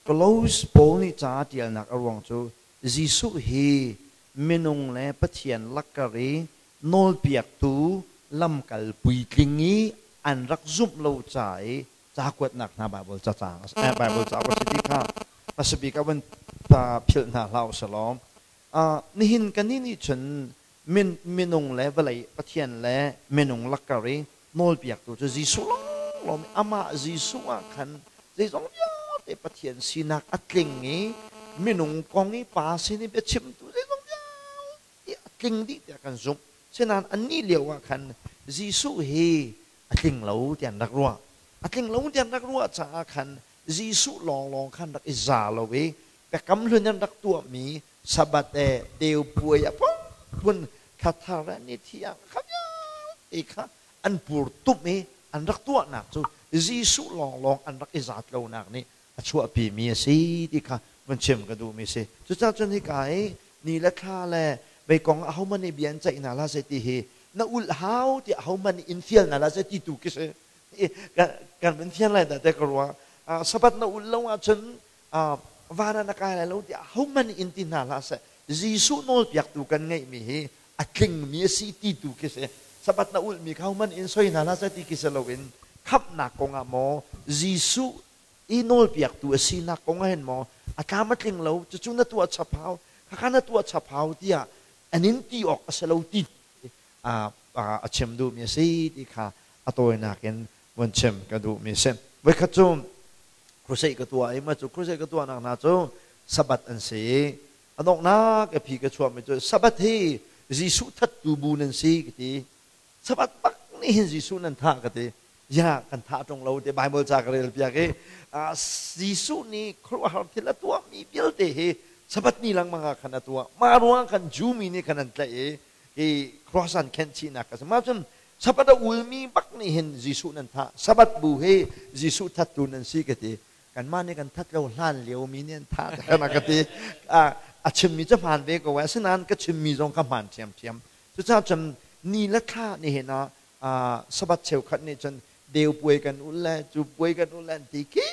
Close Paul nih ca tialnak a ruang cu Jesuh hi minung le Pathian lakkar i nawlpiaktu lamkal puitling i an rak zumh lo ca i ca kuatnak hna Bible cacang Bible cauk a si ti kha hmasabik ah van philh hna hlah usih Nihin kannih nih cun minung le vawlei Pathian le minung lakkar i nawlpiaktu cu Jesuh lawnglawng amah Jesuh ah khan zeizong vialte Pathian sinak a tling i minung kong i Pa sin i biachimtu zeizong vialte a tling dih tiah kan zumh. Sinain annih lio ah khan Jesuh hi a tling lo tiah an rak ruah. A tling lo tiah an rak ruah caah khan Jesuh lawnglawng khan rak i za lo i biakam hlun an rak tuahmi Sabbath e deu puai a phunphun thlathar le ni thiang kha vialte kha an pur tum i an rak tuahnak cu Jesuh lawnglawng an rak i zat lonak nih a chuahpimi a si ti kha vun chim ka duhmi si. Cucaah cun hika i ni le thla le vei kong ahohmanh nih bia an ceih hna hlah seh ti hi na ulh hau tiah ahohmanh nih in fial hna hlah seh ti tu khi si. Kan vun fian lai dah tiah ka ruah. Sabbath na ulh lo ahcun van ah na kai lai lo tiah ahohmanh nih in ti hna hlah seh. Jesuh nawlpiaktu kan ngeihmi hi a tlingmi a si ti tu khi si. Sabbath na ulhmi kha ahohmanh in soi hna hlah seh ti khi si loin khamhnak kongah maw Jesuh i nawlpiaktu a sinak kong ah hin maw a tlam a tling lo, cucu na tuah chap hau, khakha na tuah chap hau tiah an in ti awk a si lo ti a chim duhmi a si ti kha a tawinak in vun chim ka duhmi a si. Voikhat cu crusade ka tuah i mah cu crusade ka tuahnak hna cu Sabbath an si i a donghnak a phi ka chuahmi cu Sabbath hi Jesuh thattu bu nan si ka ti. Sabbath bak nih hin Jesuh nan thah ka ti. Ya kan thah ṭung lo ti Bible ca ka rel piak i Jesuh nih khuaruahhar thil a tuahmi vialte hi Sabbath ni lengmang ah khan a tuah. Mah ruangah khan Jew mi nih khan an tlaih i hi cross an khenh chihnak a si. Mah cun Sabbath a ulmi bak nih hin Jesuh nan thah. Sabbath bu hi Jesuh thattu nan si ka ti. Kanmah nih kan that lo, hlan lio mi nih an thah te ka ti. A chimmi cu hmaan ve ko. Asinain ka chimmi zong ka hmaan ṭhiamṭhiam. Cucaah cun ni le thla nihin ah Sabbath cheukhat nih cun deu puai kan ul le cu puai kan ul le an ti khi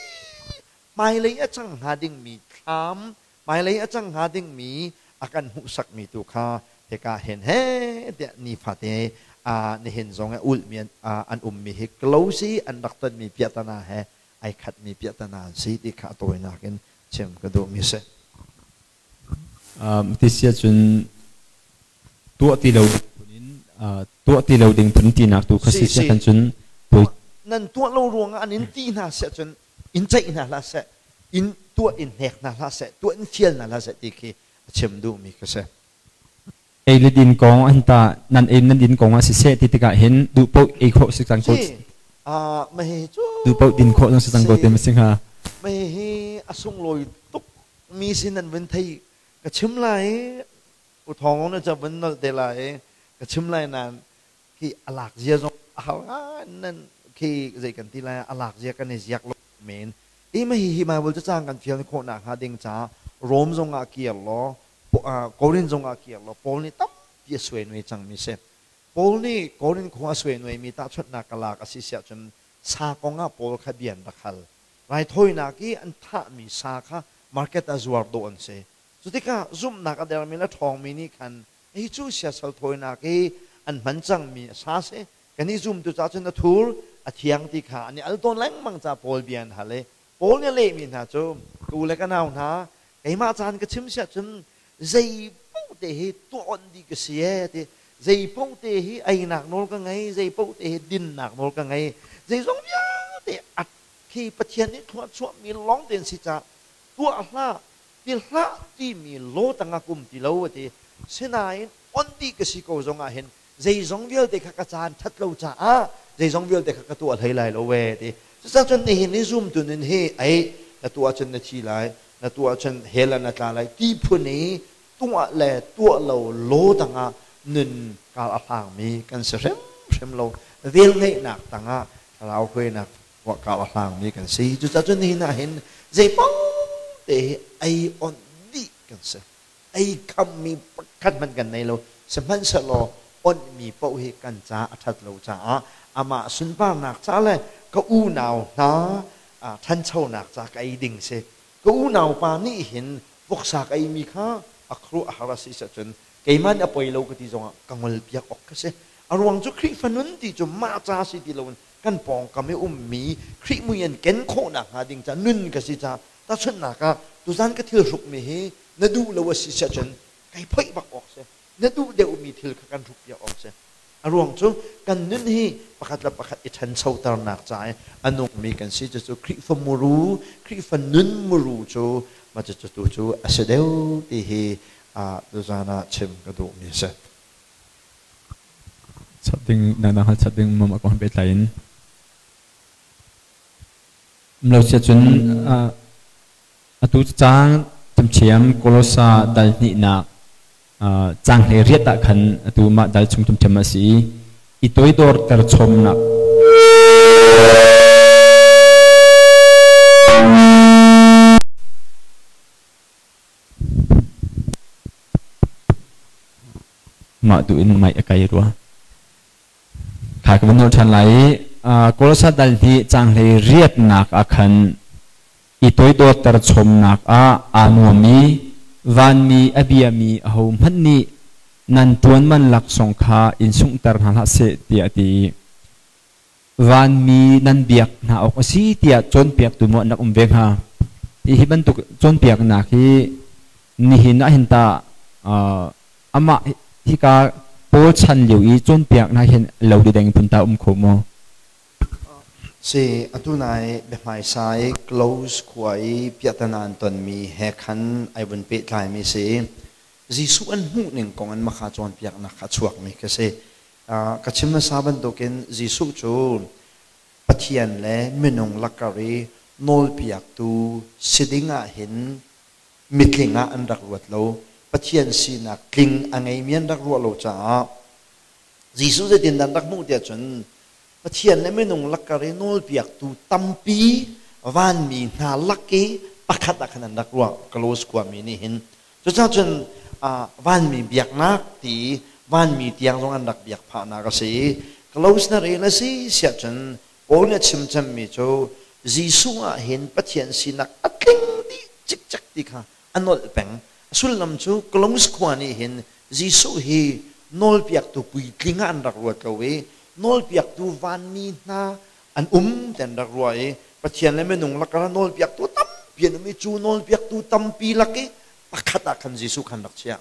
hmailei a cang hnga dingmi thlam, hmailei a cang hnga dingmi a kan hmuhsakmi tu kha hika hin he tiah nifate nihin zong i ulhmi an ummi hi close i an rak tonmi piahtana he ai khatmi piahtana an si ti kha a tawinak in chim ka duhmi si. Ti si ahcun tuah ti lo phun in tuah ti lo ding phun tinak tu kha si si kan cun poi nan tuah lo ruangah an in ti hna seh cun in ceih hna hlah seh, in tuah in hnek hna hlah seh, tuah in fial hna hlah seh ti khi a chim duhmi kha si. Ei le din kong an ta nan ei nan din kong ah siseh ti tikah hin duh paoh ei khawh si cang ko, ma hi cu duh paoh din khawh zong si cang ko te ma si hnga. Mei hi a sunglawi tuk mi sin an vun thei ka chim lai u thawng na ca vun nolh te lai ka chim lai nan khi alak zia zong a hau nan khi zei kan ti lai alak zia kan i ziak lo men i ma hi hi Bible cacang kan fial khawh nak hnga ding ca Rom zong ah kir law Korin zong ah kir law Paul nih tampi a suai nuai cang mi si Paul nih Korin khua a suai nuai mi tahchunhnak ka lak a si siah cun sa kong ah Paul kha bia an rak hal raithawinak i an thahmi sa kha market ah zuar dawh an si cu tikah zumhnak a dermi le ṭhawngmi nih khan hi cu siasal thawinak i an hman cangmi a sa si kan i zumtu ca cun a thur a thiang ti kha an i al tawn lengmang ca Paul bia an hal i Paul nih a lehmi hna cu ka u le ka nau hna keimah caan ka chim siah cun zei paoh te hi tuah onh dih ka si ee ti zei paoh te hi einak nawl ka ngei zei paoh te hi dinnak nawl ka ngei zeizong vialte a khi Pathian nih thluachuahmi lawng te an si caah tuah hlah ti hlah timi law tangah kum ti lo a ti sinain on dih ka si ko zong ah hin zeizong vialte kha ka caan that lo caah zeizong vialte kha ka tuah hlei lai lo we ti cucaah cun nihin ni zumtu nun hi ei na tuah cun na thi lai na tuah cun hell ah na tla lai ti phun i tuah le tuah lo law tangah nun kal a hlangmi kan si hrimhrim lo vel ngeihnak tangah thlarau hruainak kal a hlangmi kan si cucaah cun nihin ah hin zeipaoh te hi ei onh dih kan si ei khammi pakhat hmanh kan nei lo sihmanhsehlaw onhmi paoh hi kan ca a ṭhat lo caah amah sunparnak ca le ka unau hna ṭhanchonak ca ka ei ding si ka unau pa nih hin voksa ka eimi kha a khuaruah a har a si cun keimah nih a poi lo ka ti zongah ka ngolpiak awk ka si a ruang cu Khrihfa nun ti cu mah ca si ti loin kan pawngkam i ummi Khrih mui an ken khawhnak hnga ding ca nun ka si ca tahchunhnak ah tuzan ka thil hrukmi hi na duh lo a si cun kai phoih bak awk si na duh deuhmi thil kha kan hrukpiak awk si a ruang cu kan nun hi pakhat le pakhat i ṭhanchoternak ca i a nungmi kan si cucu Khrihfa muru Khrihfa nun muru cu mah cucu tu cu a si deuh ti hi tuzan ah chim ka duhmi a si. Chap ding dangdang hal chap ding mom a kong pehtlai in lo sia cun atu cang camchiam Kolosa dal hnihnak cang hlei riat ah khan atu mah dal chung ṭhimṭhem a si i i toidorter chomnak mah tu in mai a kai rua kha ka van nolh ṭhan lai i Kolosa dal hnih cang hlei riatnak ah khan i toidorter chomnak ah aa nuam i vanmi a biami ahohmanh nih nan ṭuan man laksawng kha in sunghter hna hlah seh tiah a ti i vanmi nan biak hna awk a si tiah cawnpiaktu maw an rak um ve hnga? Hi bantuk cawnpiaknak hi nihin ah hin tah amah hika Paul chan lio i cawnpiaknak hin lo deng phun ta um kho maw? Si, atu nai biahmaisa i close khua i piahtana an tonmi he khan ai vun pehtlaimi si. Jesuh an hmuh ning kong in makha cawnpiaknak kha a chuakmi khi si. Ka chim hmasa bantukin Jesuh cu Pathian le minung lakar i nawlpiaktu si ding ah hin mitling ah an rak ruat lo. Pathian sinak tling a ngeimi an rak ruah lo caah Jesuh zeitindah an rak hmuh tiah cun Pathian le minung lakar i nawlpiaktu tampi vanmi hna lak i pakhat ah khan an rak ruah Kalos khuami nih hin cucaah cun vanmi biaknak ti vanmi tiang zong an rak biak phahnak a si i Kalos na rel a si siah cun Paul nih a chim cemmi cu Jesuh ah hin Pathian sinak a tling dih cikcek ti kha a nolh peng a sullam cu Kalos khua nih hin Jesuh hi nawlpiaktu puitling ah an rak ruat lo i nawlpiaktu vanmi hna an um ti an rak ruah i Pathian le minung lakah nawlpiaktu tampi an um i cu nawlpiaktu tampi lak i pakhat ah khan Jesuh khan rak chiah.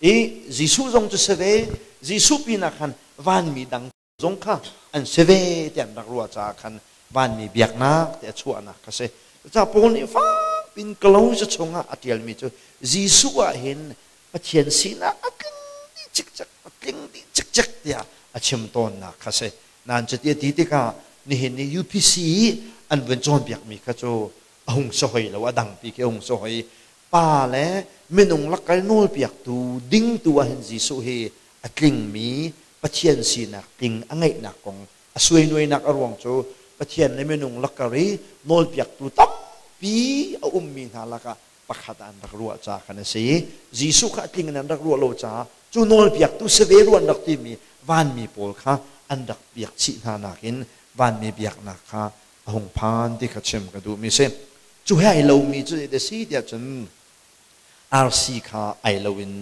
I Jesuh zong cu si ve, Jesuh pinah khan vanmi dang zong kha an si ve ti an rak ruah caah khan vanmi biaknak ti a chuahnak kha si. Cucaah Paul nih fak pin Kolose chungah a ṭialmi cu Jesuh ah hin Pathian sinak a tling dih cikcek, a tling dih cikcek tiah a chim tawnnak kha si. Nain cuti a ti tikah nihin ni UPC i an vun cawnpiakmi kha cu a hung si hoi lo, a dangpi khi a hung si hoi. Pa le minung lakal nawlpiaktu ding tu ah hin Jesuh hi a tlingmi Pathian sinak tling a ngeihnak kong a suainuainak a ruang cu Pathian le minung lakar i nawlpiaktu tampi a ummi hna lakah pakhat ah an rak ruah ca khan a si. Jesuh kha a tling in an rak ruah lo caah cu nawlpiaktu si ve rua an rak timi vanmi pawl kha an rak biak chih hna nakin vanmi biaknak kha a hung phan ti kha chim ka duhmi si. Cu he ai lomi cu zeidah si tiah cun RC kha ai lo in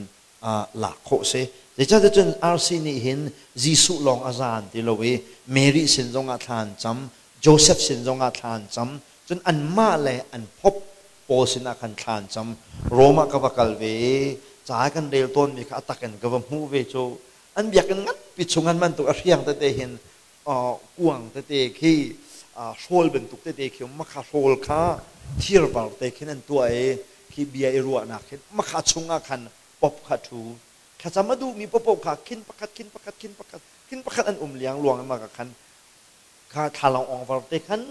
lak khawh si. Zeicahtiah cun RC nih hin Jesuh lawng a zaan ti lo i Mary sin zongah thla an cam, Joseph sin zongah thla an cam, cun anmah le an pop pawl sinah khan thla an cam. Rome ah ka va kal ve i ca kan rel tawnmi kha a tak in ka va hmuh ve cu an biakinn nganpi chung an bantuk a hriang tete hin kuang tete khi hrawl bantuk tete khi um makha hrawl kha thirvar te khin an tuah i khi bia i ruahnak khin makha chungah khan pop kha ṭhu thlacam a duhmi popoh kha khin pakhat khin pakhat khin pakhat khin pakhat an um liang luang ma ka khan kha thlalang ong var te khan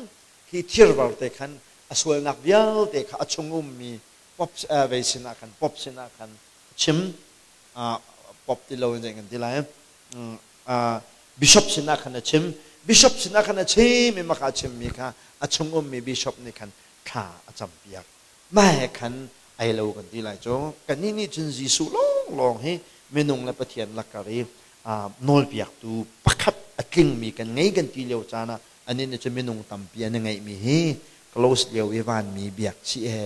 khi thirvar te khan a sualnak vialte kha a chung ummi pop vei sinah khan pop sinah khan chim pop ti lo in kan ti lai bishop sinah khan a chim bishop sinah khan a chim i maka chimmi kha a chung ummi bishop nih khan thla a campiak mah he khan ai lo kan ti lai cu kannih nih cun Jesuh lawnglawng hi minung le Pathian lakar i nawlpiaktu pakhat a tlingmi kan ngei kan ti lio caan ah anih nih cun minung tampi an i ngeihmi hi close lio i vanmi biak chih he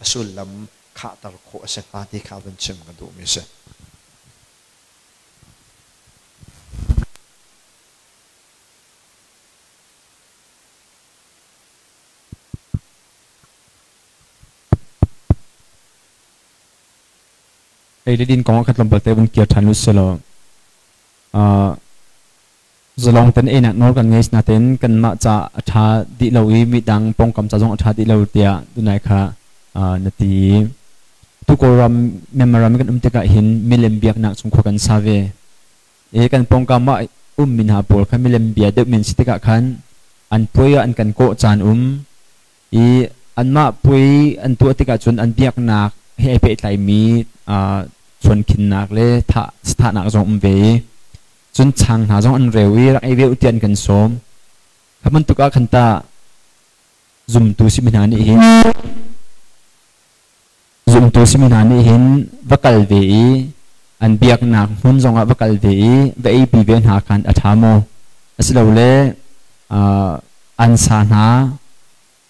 a sullam khahter khawh a si hnga ti kha vun chim ka duhmi a si. Ei le din kong ah khan tlawmpal te vun kir ṭhan u silaw zalong ten einak nawl kan ngei natein kanmah ca a ṭha dih lo i midang pawngkam ca zong a ṭha dih lo tiah tunai kha na ti i tu Kawlram Myanmar ram kan um tikah hin milem biaknak chung khua kan sa ve i kan pawngkam ah ummi hna pawl kha milem bia deuh men si tikah khan an puai ah an kan kawh caan um i anmah puai an tuah tikah cun an biaknak he ai pehtlaimi chuankhinnak le thah thahnak zong um ve i cun chang hna zong an reu i rak ei ve u tiah an kan sawm. Kha bantuk ah khan tah zumtu simi hna nih hin zumtu simi hna nih hin va kal ve i an biaknak hmun zongah va kal ve i va eipi ve hna khan a ṭha maw? Asilole an sa hna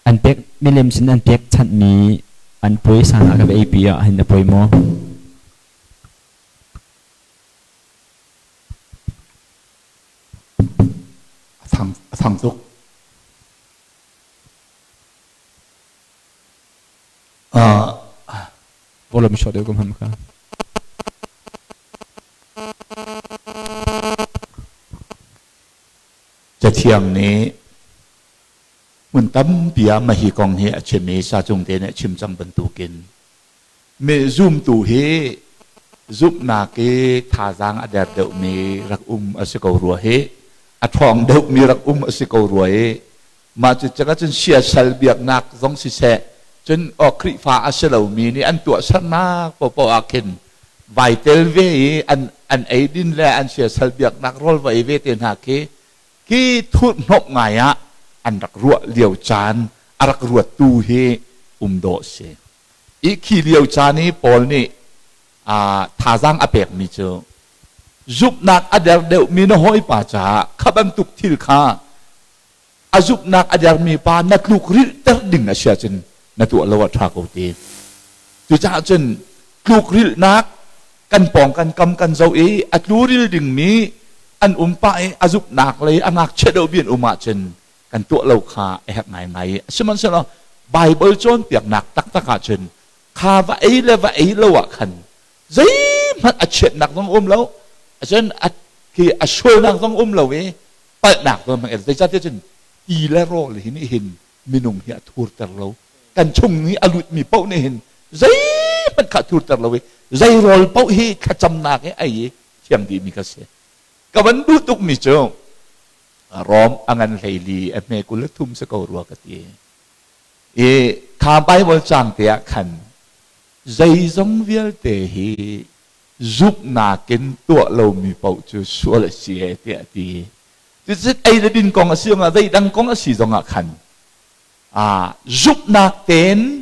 an pek milem sin an pekchanhmi an puaisa hna kha va eipi ah hin a poi maw? A thang tuk. Volume short deuh ko hmanh kha. Cathiang nih hmun tampi ah mah hi kong hi a chim i sacung te nih a chim cang bantukin mi zumtu hi zumhnak i thazaang a der deuhmi rak um a si ko rua hi a ṭhawng deuhmi rak um a si ko rua i mah cu cakah cun siasal biaknak zong siseh cun aw Khrihfa a si lomi nih an tuahsernak paohpaoh ah khin vai tel ve i an an eidin le an siasal biaknak rawl va ei ve te hna khi khi thurhhnawmh ngai ah an rak ruah lio caan a rak ruattu hi um dawh si. I khi lio caan i Paul nih thazaang a pekmi cu zumhnak a der deuhmi na hawipa caah kha bantuk thil kha a zumhnak a dermi pa na tluk rilhter ding a si ahcun na tuah lo ah ṭha ko ti. Cucaah cun tlukrilhnak kan pawng kan kam kan zoh i a tluril dingmi an um pah i a zumhnak lei a ngakchia deuh bi an um ahcun kan tuah lo kha a herh ngaingai i sihmanhsehlaw Baibal cawnpiaknak taktak ahcun kha va ei le va ei lo ah khan zeihmanh a chiatnak zong um lo cun a khi a sualnak zong um lo i palhnak zong hmang zeicahtiah cun ti le rawl hi nih hin minung hi a thurter lo kan chung i a lutmi paoh nih hin zeihmanh kha a thurter lo i zei rawl paoh hi thlacamnak i ei i thiang dihmi ka si ka van duh tukmi cu Rom a ngan 14 a hme 23 si ko rua ka ti. I Kha Bible cang te ah khan zeizong vialte hi zumhnak in tuah lomi paoh cu sual a si e tiah a ti. Cucu ei le din kong a si zongah zeidang kong a si zongah khan zumhnak tein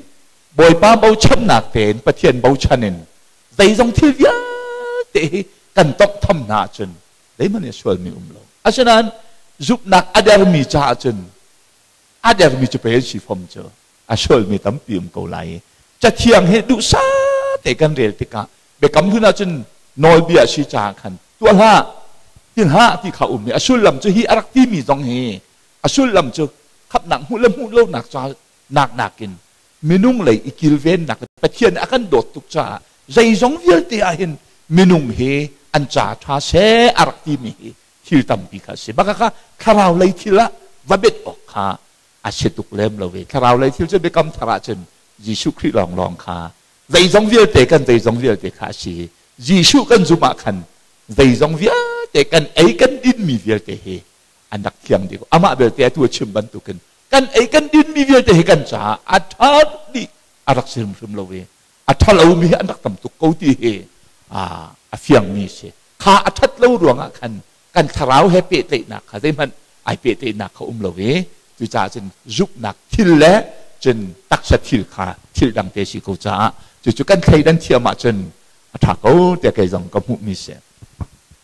Bawipa bochannak tein Pathian bochan in zeizong thil vialte hi kan tonghtham hna ahcun zeihmanh nih sualmi um lo. Asinain zumhnak a dermi caah cun a dermi cu pei an si fom cu a sualmi tampi um ko lai i Cathiang hi duhsah te kan rel tikah Biakam Hlun ahcun nawlbia a si caah khan tuah hlah ti hlah ti kha um i a sullam cu hi a rak timi zong hi a sullam cu khamhnak hmuh le hmuh lonak ca nak nakin minung lei i kilvennak Pathian a kan dawt tuk caah zeizong vialte ah hin minung hi an ca ṭha seh a rak timi hi thil tampi kha a si. Baka kha thlarau lei thil ah va bet awk kha a si tuk lem lo ve. Thlarau lei thil cu biakam thar ahcun Jesuh Khrih lawnglawng kha zeizong vialte kan zeizong vialte kha a si. Jesuh kan zumh ah khan zeizong vialte kan ei kan dinmi vialte hi an rak thiang dih ko. Amah belte atu a chim bantukin kan ei kan dinmi vialte hi kan caah a ṭha dih a rak si hrimhrim lo i a ṭha lomi hi an rak tam tuk ko ti hi a fiangmi si. Kha a ṭhat lo ruangah khan kan thlarau he pehtlaihnak kha zeihmanh ai pehtlaihnak kha um lo i cucaah cun zumhnak thil le cun taksa thil kha thil dang te si ko caah cucu kan thleidan thiam ahcun a ṭha ko tiah kei zong ka hmuhmi si.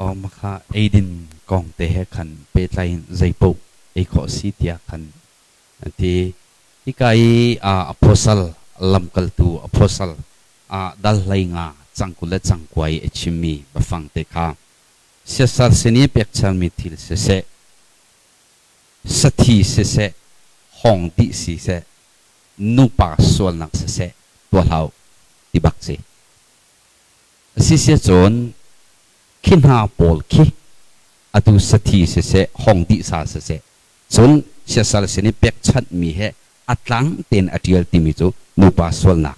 Aw makha eidin kong te he khan pehtlai in zeipaoh ei khawh si tiah khan an ti. Hika i apostle lamkaltu apostle dal hlei nga cangkul le cangkua i a chimmi biafang te kha siasal sin i pekchanmi thil siseh, sathi siseh, hawng dih siseh, nupa sualnak siseh tuah hlah u ti bak si. Asisia cun khi hna pawl khi atu sathi siseh, hawng dih sa siseh, cun siasal sin i pekchanhmi he a tlang tein a ṭial timi cu nupa sualnak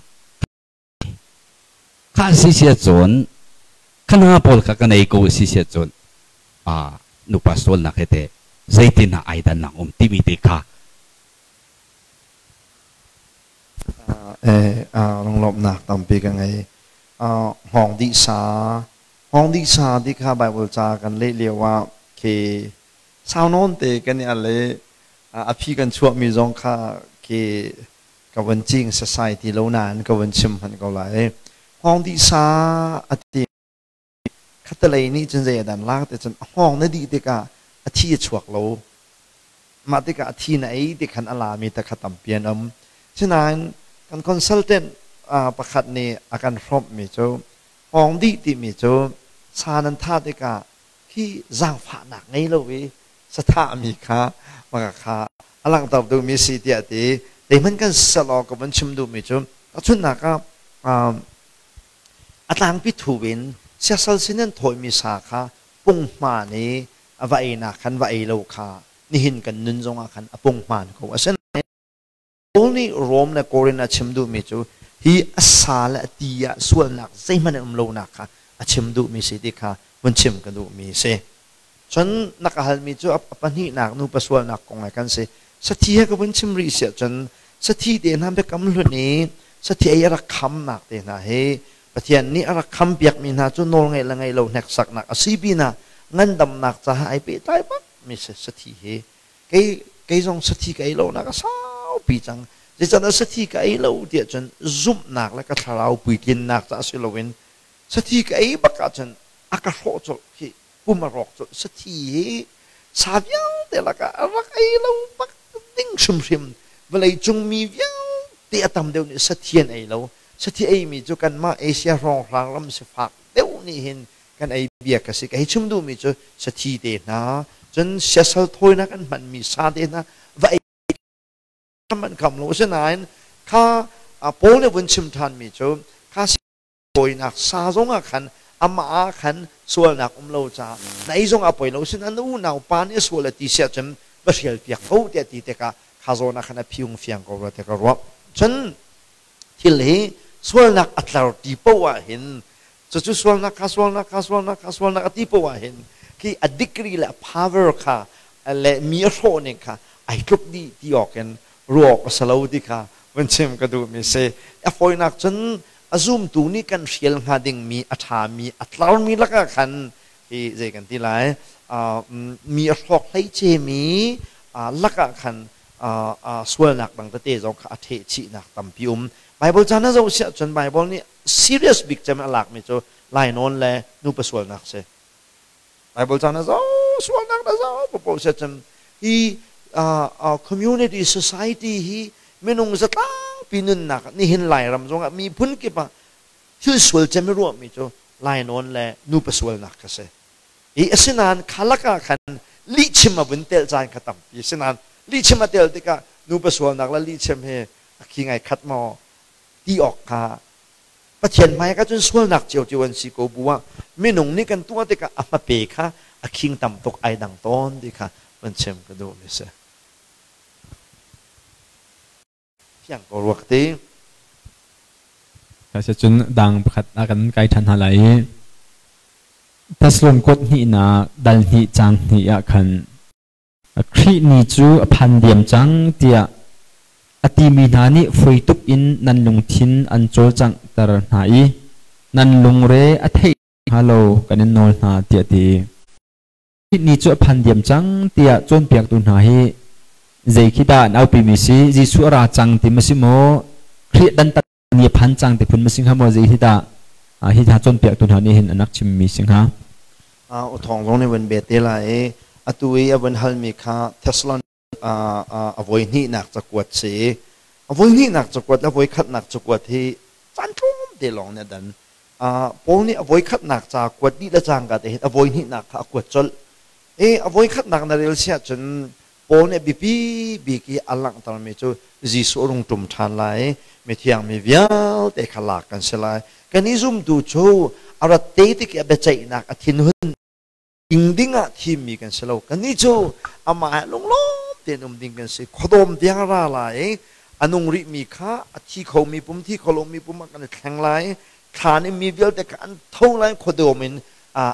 Kha si sia cun kha hna pawl kha ka nei ko si sia cun nupa sualnak he teh zeitin ah ai dannak um timi te kha. Lunglawmhnak tampi ka ngei. Hngawng dih sa hngawng dih sa ti kha Bible ca kan leh lio ah khi sau nawn te kan i al i a phi kan chuahmi zong kha khi ka van cing sasai ti lo nain ka van chim hmanh ko lai. Hngawng dih sa a ti. Khatalei nih cun zei a dan lak te cun a hngawng na dih tikah a thi a chuak lo. Mah tikah a thi na ei ti khan a lami te kha tampi an um. Sinain kan consultant pakhat nih a kan hrawmhmi cu hngawng dih timi cu sa nan thah tikah khi zaangfahnak ngei lo i sathahmi kha maka kha a langhter duhmi si tiah ti zeihmanh kan selaw ka van chim duhmi cu tahchunhnak ah a tlangpi thu in siasal sin an thawimi sa kha punghman i a va einak khan va ei lo kha nihin kan nun zongah khan a punghman ko. Asinain Paul nih Rom le Korin a chim duhmi cu hi a sa le a ti ah sualnak zeihmanh an um lonak kha a chim duhmi si ti kha vun chim ka duhmi si. Cun na ka halmi cu a pahnihnak nupa sualnak kong he kan si. Sathi he ka vun chim rih si ahcun sathi te hna biakam hlun i sathi ei a rak khamnak te hna hi Pathian nih a rak khampiakmi hna cu nawlngeih le ngeih lo hneksaknak a si pinah ngandamnak caah ai pehtlai bak mi si sathi hi. Kei kei zong sathi ka ei lo nak a saupi cang. Zeicahtiah sathi ka ei lo tiah cun zumhnak le ka thlarau puitlinnak caah si loin sathi ka ei bak ahcun a ka hrawh colh khi pum a rawk colh. Sathi hi sa vialte lakah a rak ei lo bak ding hrimhrim. Vawlei cung mi vialte a tam deuh nih sathi an ei lo. Sathi eimi cu kanmah Asia hrawnghrang ram sifak deuh nih hin kan ei bia ka si. Ka hei chim duhmi cu sathi te hna, cun siasal thawinak an hmanmi sa te hna va ei an kham lo. Asinain kha Paul nih vun chim ṭhanmi cu kha thawinak sa zongah khan amah ah khan sualnak um lo caah na ei zong a poi lo. Asinain na unau pa nih a sual a ti si ahcun va hrial piak ko tiah ti tikah kha zawn ah khan a phiung fiang ko rua tiah ka ruah. Cun thil hi sualnak a tlar ti poah ah hin cucu sualnak kha sualnak kha sualnak kha sualnak a ti poah ah hin khi a degree le a power kha le mi a hrawh ning kha ai tluk dih ti awk in ruah awk a si lo ti kha Vun chim ka duhmi si. A fawinak cun a zumtu nih kan hrial hnga dingmi a ṭhami a tlarmi lakah khan hi zei kan ti lai mi a hrawk hleicemi lakah khan sualnak dang tete zong kha a ṭheh chihnak tampi um. Bible ca na zoh siah cun Bible nih serious bik cem a lakmi cu lainawn le nupa sualnak si. Bible ca na zoh sualnak na zoh paoh siah cun hi community society hi minung zatlangpi nunnak nihin Lairam zongah miphun kip ah thil sual cem i ruahmi cu lainawn le nupa sualnak kha si. I asinain kha lakah khan lihchim a vun tel caan kha tampi. Asinain lihchim a tel tikah nupa sualnak le lihchim hi a khi ngai khat maw ti awk kha Pathian hmai ah cun sualnak ciocio an si ko bu ah minung nih kan tuah tikah a hmape kha a khing tam tuk ai dang tawn ti kha van chim ka duhmi si. Fiang ko ruak ti. Ka cun dang pakhat ah kan kai ṭhan hna lai i Thessalon kuat hnihnak dal hnih caang hnih ah khan Khrih ni cu a phan diam cang tiah a timi hna nih foi tuk in nan lungthin an cawlcanghter hna i nan lungre a theih hnga lo kan in nawl hna tiah a ti. Khrih ni cu a phan diam cang tiah cawnpiaktu hna hi zei khi dah an aupimi si? Jesuh a ra cang ti ma si maw? Khrih dantat ni a phan cang ti phun ma si hnga maw? Zei hi dah hi hna cawnpiaktu hna nih hin an rak chimmi si hnga? U Thawng zong nih vun be te lai i atu i a vun halmi kha Thessalon a voi hnihnak cakuat si i a voi hnihnak cakuat le a voi khatnak cakuat hi caan tlawmte lawng nih a dan. Paul nih a voi khatnak ca kuat dih le cangka te hin a voi hnihnak kha a kuat colh. I a voi khatnak na rel si ahcun Paul nih biapi bik i a langhtermi cu Jesuh a rung ṭum ṭhan lai i mithiang mi vialte kha lak kan si lai. Kan i zumtu cu a rat te tik i a biaceihnak a thinhun ing ding ah thimmi kan si lo. Kannih cu amah he lunglawm tein um ding kan si. Khuadawm tiang a ra lai i a nung rihmi kha a thi khomi pum, thi kho lomi pum ah kan i thleng lai. Thlan in mi vialte kha an tho lai, khuadawm in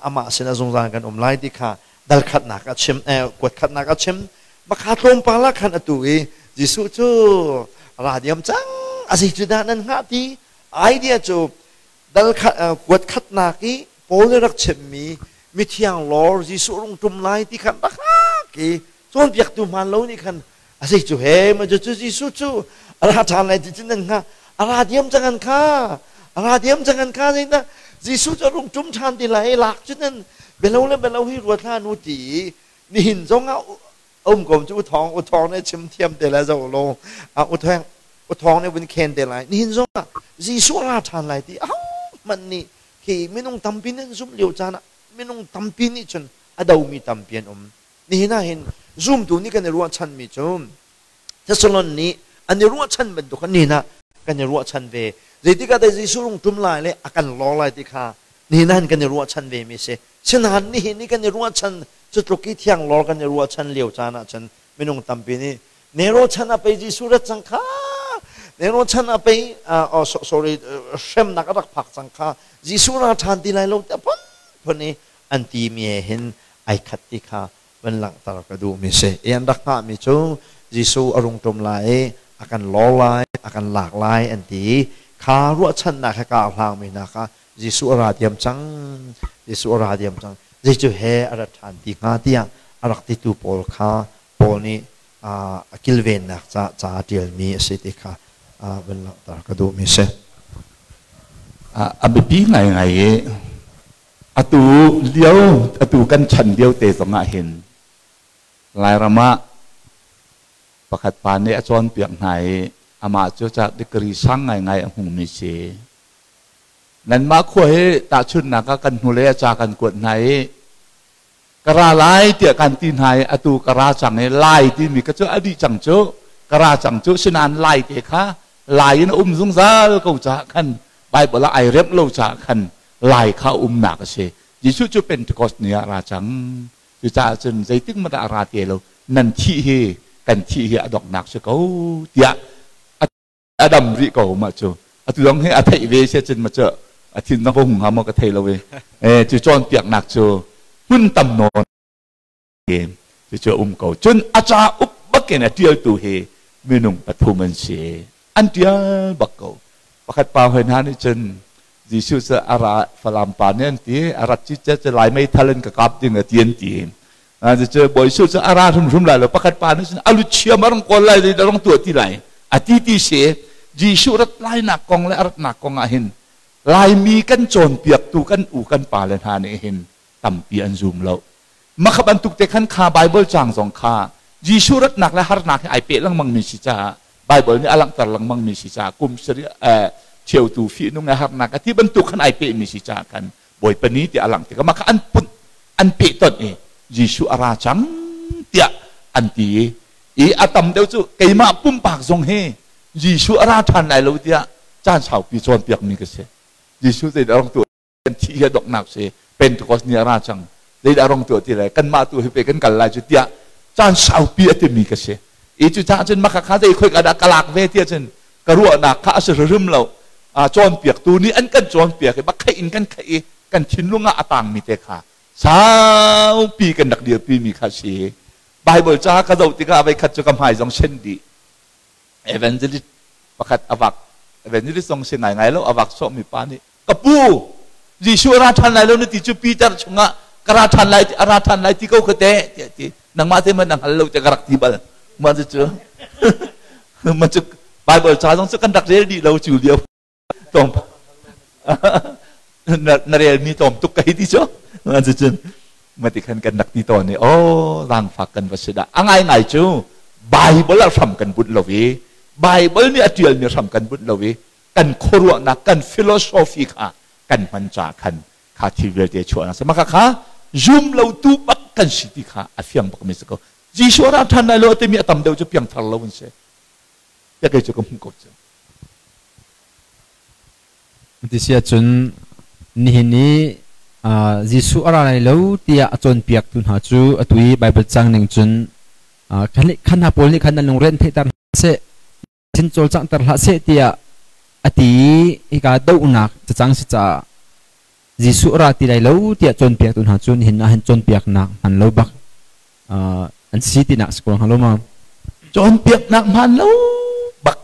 amah sinah zungzal kan um lai ti kha dal khatnak a chim, kuat khatnak a chim. Makha tlawmpal ah khan atu i Jesuh cu ra diam cang, a zei cu dah nan hngah ti idea cu dal kuat khatnak i Paul nih rak chimmi mithiang lawr Jesuh rung ṭum lai ti khan rak i cawnpiaktu hmaan lo nih khan a zei cu he ma cu Jesuh cu a ra ṭhan lai ti cu nan hnga a ra diam cang an kha a ra diam cang an kha zeidah Jesuh cu rung ṭum ṭhan ti lai lak cu nan belo le belo hi ruat hlah nu ti i nihin zong ah um ko cu uthawng uthawng nih chim thiam te lai zo lo uthawng uthawng nih vun khen te lai nihin zong ah Jesuh ra ṭhan lai ti ahohmanh nih khi minung tampi nih an zumh lio caan ah minung tampi nih cun a domi tampi an um nihin ah hin zumtu nih kan i ruahchanmi cu Thessalon nih an i ruahchan bantuk khan nihin ah kan i ruahchan ve zeitik ah dah Jesuh rung ṭum lai le a kan lawr lai ti kha nihin ah hin kan i ruahchan ve mi si sinain nihin i kan i ruahchan cu tluk i thianglawr kan i ruahchan lio caan ah cun minung tampi nih Nero chan ah pei Jesuh rat cang kha Nero chan ah pei oh, sorry hremnak a rak phak cang kha Jesuh ra ṭhan ti lai lo tiah phunphun i an ti mi he hin ai khat ti kha van langhter ka duh mi si i an rak hngah mi cu Jesuh a rung ṭum lai i a kan lawr lai a kan lak lai an ti i kha ruahchannak he kaa hlang mi hna kha Jesuh a ra diam cang Jesuh a ra diam cang zei cu he a rat ṭhan ti hnga tiah a rak titu pawl kha Paul nih a kilvennak ca ca a ṭialmi a si ti kha van langhter ka duhmi a si. A biapi ngaingai i atu lio atu kan chan lio te zong ah hin Lairam ah pakhat pa nih a cawnpiak hna i amah cu ca degree sang ngaingai a hmumi si. Nanmah khua hi tahchunhnak ah kan hnulei ah ca kan kuat hna i ka ra lai tiah kan ti hna i atu ka ra cang i lai timi ka cu a dih cang cu ka ra cang cu sinain lai te kha lai in a um zungzal ko caah khan Bible ah ai remh lo caah khan lai kha umnak a si Jesuh cu Pentecost ni ah ra cang cucaah cun zeitik hmanh ah a ra te lo nan thih hi kan thih hi a donghnak si ko tiah a dam rih ko mah cu atu zong hi a theih ve sia cun ma cu a thin zong ka hung hnga maw ka thei lo i e cu cawnpiaknak cu hmun tam nawn cu cu um ko cun a ca uk bakin a tialtu hi minung pathum an si. An ṭial bak ko. Pakhat pa hoi hna nih cun Jesuh cu a ra Falam pa nih an ti a rat ci cu Lai meithal in ka kap ding a ti an ti. Cucu Bawi Jesuh cu a ra hrimhrim lai lo. Pakhat pa nih cun a lu chiam a rung kawl lai a rung tuah ti lai. A ti ti si. Jesuh rat lainak kong le a ratnak kong ah hin Laimi kan cawnpiaktu kan u kan pale hna nih hin tampi an zum lo. Mah bantuk te khan kha Bible caang zong kha Jesuh ratnak le harnak hi ai peh lengmang mi si caah Bible nih a langhter lengmang mi si caah kum sarih cheutu fihnung le harnak a ti bantuk khan ai peh mi si caah khan Bawipa ni ti a langh tikah mah kha an put an peh tonh i Jesuh a ra cang tiah an ti i a tam deuh cu keimah pumpak zong hi Jesuh a ra ṭhan lai lo tiah caan saupi cawnpiak mi ka si. Jesuh zeidah rong tuah kan thih hi a donghnak si Pentecost ni a ra cang zeidah rong tuah ti lai kanmah tu hi pe kan kal lai cu tiah caan saupi a timi ka si i cu caah cun maka kha zei khoi ka dah ka lak ve tiah cun ka ruahnak kha a si hrim lo cawnpiaktu nih an kan cawnpiak i bak kheih in kan kheih i kan thinlung ah a tangmi te kha saupi kan rak dirpi mi kha si. Bible ca ka zoh tikah voi khat cu ka hmai zong sen dih. Evangelist pakhat avak evangelist zong si ngai ngai lo avak sawhmi pa nih ka pu Jesuh a ra ṭhan lai lo na ti cu Peter chungah ka ra ṭhan lai a ra ṭhan lai ti ko kha te tiah ti nangmah te man na hngal lo te ka rak ti bal mah cu mah cu Bible ca zong cu kan rak rel dih lo cu lio tlawm na rel mi tlawm tuk kai ti cu mah cu cun ma ti khan kan rak ti tawn i oh zaangfak kan va si dah a ngai ngai cu Bible ah hram kan bunh lo i Bible nih a ṭialmi hram kan bunh lo i kan khuaruahnak kan philosophy kha kan hman ca khan kha thil vialte chuahnak si maka kha zum lo tu bak kan si ti kha a fiang bak mi si ko. Jesuh ra ṭhan lai lo timi a tam deuh cu piangthar lo an si ya kei cu ka hmuh ko cu. Ti si ahcun nihin i Jesuh a ra lai lo tiah a cawnpiaktu hna cu atu i Baibal cang ning cun khan hna pawl nih khan an lungren theihter hna seh thin cawlcanghter hlah seh tiah a ti i hika dohnak cacang si caah Jesuh ra ti lai lo tiah cawnpiaktu hna cu nihin ah hin cawnpiaknak hman lo bak an si tinak si ko hnga lo ma? Cawnpiaknak hman lo bak.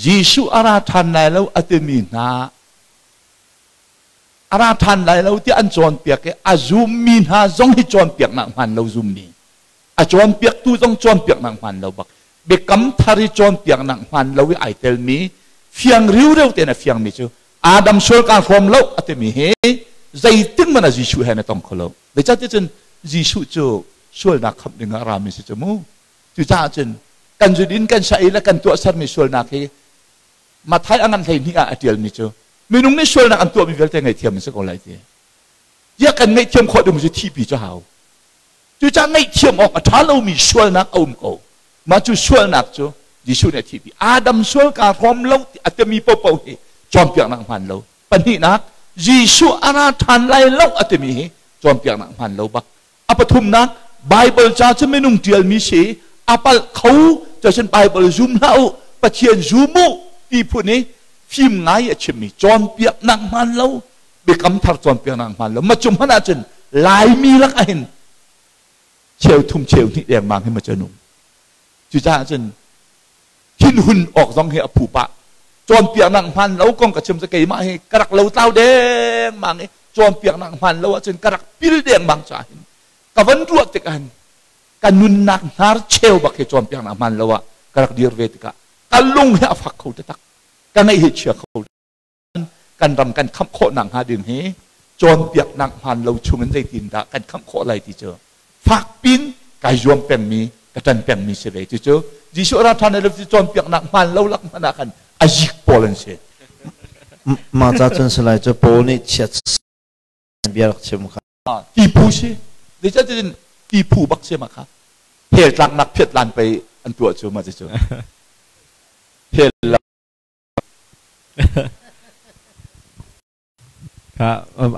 Jesuh a ra ṭhan lai lo a timi hna a ra ṭhan lai lo tiah an cawnpiak i a zummi hna zong hi cawnpiaknak hman lo zummi a cawnpiaktu zong cawnpiaknak hmaan lo bak. Biakam thar i cawnpiaknak hmaan lo i ai telmi fiang riureu tein a fiangmi cu Adam sual kaa hrawm lo a timi hi zeitin man a Jesuh he na tong kho lo. Zeicahtiah cun Jesuh cu sualnak khamh ding ah a rami si cu mu. Cucaah cun kan zudin kan sa i le kan tuahsermi sualnak hi Matthai a ngan 12 ah a ṭialmi cu minung nih sualnak an tuahmi vialte ngaihthiam an si ko lai ti. Tiah kan ngaihthiam khawh ding cu thihpi cu hau. Cucaah ngaihthiam awk a ṭha lomi sualnak a um ko. Mah cu sualnak cu Jesuh nih a thihpi. Adam sual kaa hrawm lo a timi paohpaoh hi cawnpiaknak hmaan lo. Pahnihnak, Jesuh a ra ṭhan lai lo a timi hi cawnpiaknak hmaan lo bak. A pathumnak, Bible ca cu minung ṭialmi si, a palh kho, cuacun Bible zum hlah u, Pathian zum u ti phun i fim ngai a chimmi cawnpiaknak hmaan lo. Biakam thar cawnpiaknak hmaan lo. Ma cu hmanh ahcun Laimi lak ahhin cheu thum cheu hnih dengmang hi ma cu an um. Cucaah cun thinhun awk zong hi a phu pah. Cawnpiaknak hmaan lo kong ka chim cu keimah hi ka rak lo tlau dengmang i cawnpiaknak hmaan lo ahcun ka rak pil dengmang caah hin ka van ruah tik ahhin ka nunnak hnar cheu bak hi cawnpiaknak hmaan lo ah ka rak dir ve tikah ka lung hi a fak kho taktak. Ka ngaih hi chia kho. Kan ram kan khamh khawh nakhnga ding hi cawnpiaknak hmaan lo chungin zeitindah kan khamh khawh lai ti cu fakpin kai zuam pengmi ka ṭan pengmi si ve. Cucu Jesuh ra ṭhan lo cawnpiaknak hmaan lo lak hmanh ah khan a zik pawl an si. Mah ca cun salai cu Paul nih chiat bia rak chim kha. Ti phu si. Zeicahtiah ti phu bak si ma kha. Hell tlaknak phiat lan pei an tuah cu ma cu. Hell Kha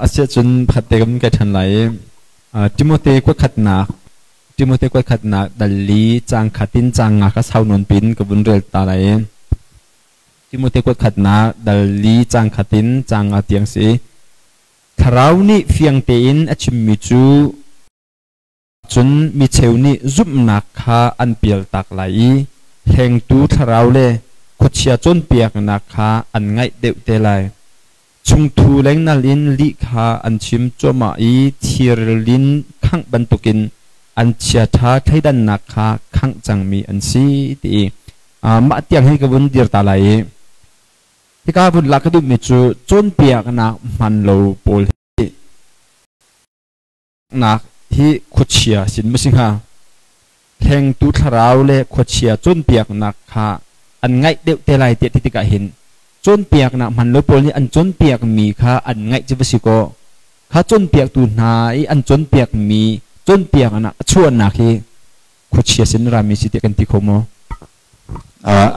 asiahcun pakhat te kan kai ṭhan lai i Timote kuatkhatnak Timote kuatkhatnak dal li caang khat in caang nga kha sau nawn piin ka vun rel ta lai i Timote kuatkhatnak dal li caang khat in caang nga tiang si. Thlarau nih fiang tein a chimmi cu Cun micheu nih zumhnak kha an pialtak lai i hlengtu thlarau le khuachia cawnpiaknak kha an ngaih deuh te lai. Chungthu lengnal in lih kha an chim cuahmah i thirlin khangh bantukin an chiaṭha thleidannak kha khangh cangmi an si ti i mah tiang hi ka vun dir ta lai i hika vun lak ka duhmi cu cawnpiaknak hman lo pawl hi nak hi khuachia sin ma si hnga? Hlengtu thlarau le khuachia cawnpiaknak kha an ngaih deuh te lai tiah ti tikah hin cawnpiaknak hman lo pawl nih an cawnpiakmi kha an ngaih cu va si kaw kha cawnpiaktu hna i an cawnpiakmi cawnpiaknak a chuahnak hi khuachia sin rami si tiah kan ti kho maw?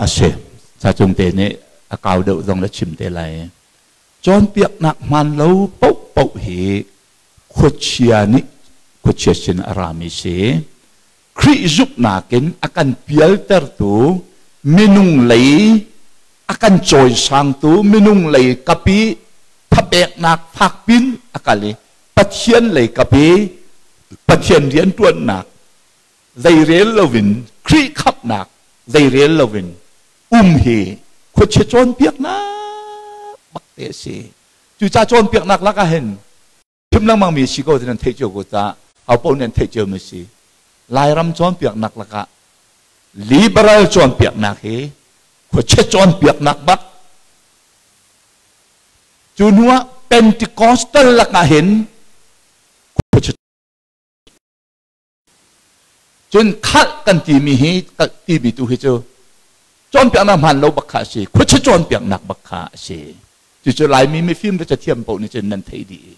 A si. Ca cung te nih a kau deuh zong le chim te lai. Cawnpiaknak hmaan lo paohpaoh hi khuachia nih khuachia sin a rami si. Khrih zumhnak in a kan pialtertu minung lei a kan cawisangtu minung lei kapi thapeknak fakpin a kal i Pathian lei kapi Pathian rianṭuannak zeirel loin Khrih khamhnak zeirel loin um hi khuachia cawnpiaknak bak te a si. Cucaah cawnpiaknak lakah hin chim lengmang mi si ko ti nan theih cio ko ca ho paoh nih an theih cio mi si. Lairam cawnpiaknak lakah liberal cawnpiaknak hi khuachia cawnpiaknak bak cu hnu ah Pentecostal lakah hin khuachia Cun khalh kan timi hi timi tu hi cu cawnpiaknak hmaan lo bak kha a si. Khuachia cawnpiaknak bak kha a si. Cucu Laimi mifim le cathiam paoh nih cun nan theih dih.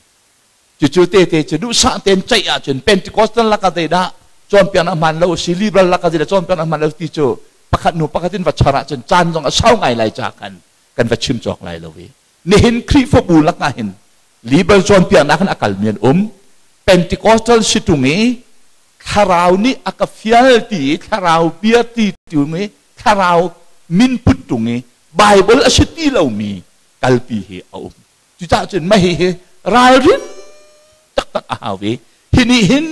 Cucu tete cu duhsah tein ceih ahcun Pentecostal lakah zeidah cawnpiaknak hmaan lo a si, liberal lakah zeidah cawnpiaknak hmaan lo ti cu pakhat hnu pakhat in va char ahcun caan zong a sau ngai lai ca khan kan va chim cawk lai lo i nihin Khrihfabu lakah hin liberal cawnpiaknak in a kalmi an um. Pentecostal si ṭung i thlarau nih a ka fial ti i thlarau bia ti ṭung i thlarau min put ṭung i Bible a si ti lomi kalpi hi a um. Cucaah cun mah hihi ralrin taktak a hau i hi nih hin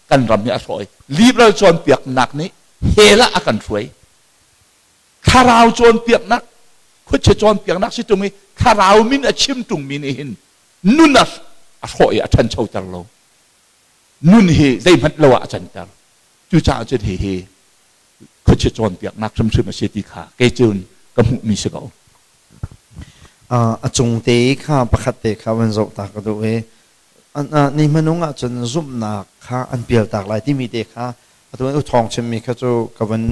kan ram hi a hrawh i liberal cawnpiaknak nih hell ah a kan hruai. Thlarau cawnpiaknak, khuachia cawnpiaknak si ṭung i thlarau min a chim ṭungmi nih hin nun a hrawh i a ṭhanchoter lo. Nun hi zeihmanh lo ah a canter. Cucaah cun hihi khuachia cawnpiaknak hrimhrim a si ti kha kei cun ka hmuhmi si ko. A cung te kha pakhat te kha van zoh ta ka duh i ni hmanung ahcun zumhnak kha an pialtak lai timi te kha atu in u thawng chimmi kha cu ka van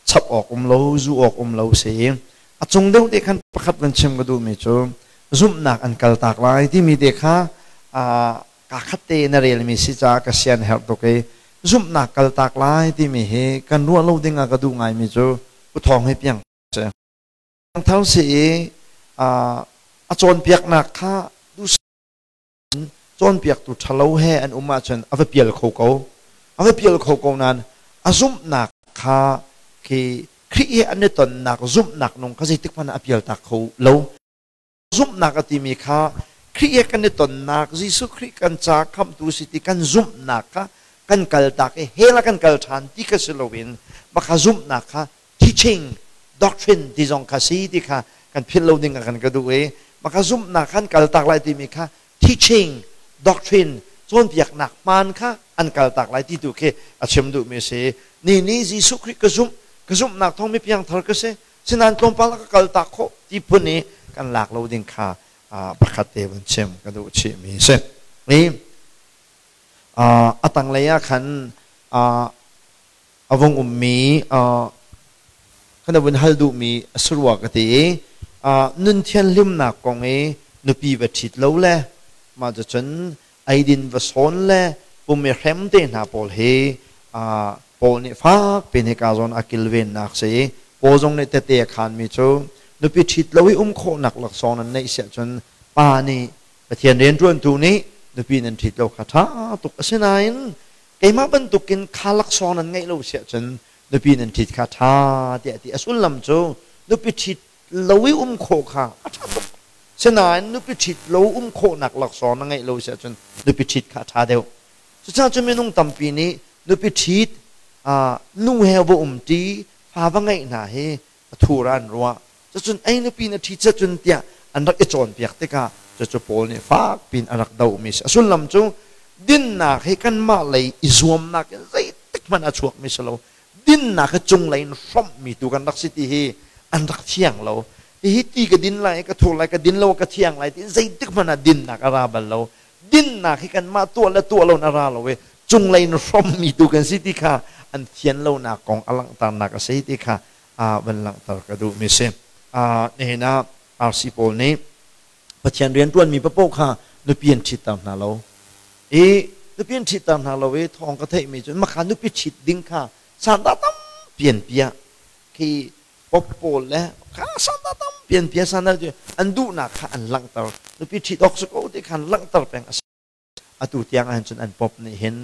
chap awk um lo zu awk um lo si a cung deuh te khan pakhat van chim ka duhmi cu zumhnak an kaltak lai timi te kha kaa khat te na relmi si caah ka sian herh tuk i zumhnak kaltak lai timi hi kan ruah lo ding ah ka duh ngaimi cu u thawng hi piang si thar si i a cawnpiaknak kha cawnpiaktu ṭhalo he an um ahcun a va pial kho ko. A va pial kho ko nain a zumhnak kha khi Khrih he an i tonnak zumhnak nung kha zeitik hmanh ah a pialtak kho lo. Zumhnak a timi kha Khrih he kan i tonnak Jesuh Khrih kan ca khamhtu si ti kan zumhnak kha kan kaltak i hell ah kan kal ṭhan ti kha si loin mah kha zumhnak kha teaching doctrine ti zong kha si ti kha kan philh lo ding ah kan ka duh i maka zumhnak khan kaltak lai timi kha teaching doctrine cawnpiaknak hmaan kha an kaltak lai ti tu khi a chim duhmi a si. Ni ni Jesuh Khrih ka zumh ka zumhnak thawng mi piangthar ka si sinain tlawmpal ka kaltak khawh ti phun i kan lak lo ding kha pakhat te vun chim ka duh chihmi a si. I a tanglei ah khan a vung ummi kan vun hal duhmi a si rua ka ti i nun thianhlimnak kong i nupi va ṭhit lo le mah cucun eidin va sawn le pum i hrem te hna pawl hi Paul nih fak piin hika zawn a kilvennak si i Paul zong nih tete a khaanmi cu nupi ṭhit lo i um khawhnak laksawng nan neih siah cun pa nih Pathian rianṭuantu nih nupi nan ṭhit lo kha ṭha tuk. Asinain keimah bantukin kha laksawng nan ngeih lo si ahcun nupi nan ṭhit kha ṭha tiah ti. A sullam cu nupi ṭhit lo i um khawh kha a ṭha tuk. Sinain nupi ṭhit lo um khawhnak laksawng na ngeih lo si ahcun nupi ṭhit kha a ṭha deuh. Cucaah cu minung tampi nih nupi ṭhit, nu he va umṭi, fa va ngeih hna hi A thur ah an ruah. Cucun ei nupi na ṭhi cun tiah an rak i cawnpiak tikah cucu Paul nih fak piin a rak dohmi a si. A sullam cu dinnak hi kanmah lei i zuamnak in zeitik hmanh a chuakmi si lo. Dinnak hi cunglei in hrawmhmi tu kan rak si ti hi an rak thiang lo. Hihi ti ka din lai, ka thur lai, ka din lo ka thiang lai ti zeitik hmanh ah dinnak a ra bal lo. Dinnak hi kanmah tuah le tuah lo in a ra lo i cunglei in hrawmmi tu kan si ti kha an thian lonak kong a langhternak a si ti kha van langhter ka duhmi si. Nihin ah RC pawl nih Pathian rianṭuanmi paoh kha nupi an ṭhitter hna lo. I nupi an ṭhitter hna lo i thawng ka theihmi cu makha nupi ṭhit ding kha sandah tampi an piah. Khi pop pawl le kha sandah tampi an piah sandah cu an duhnak kha an langhter. Nupi ṭhit awk si ko ti khan langhter peng a si. Atu tiang ahhin cun an pop nih hin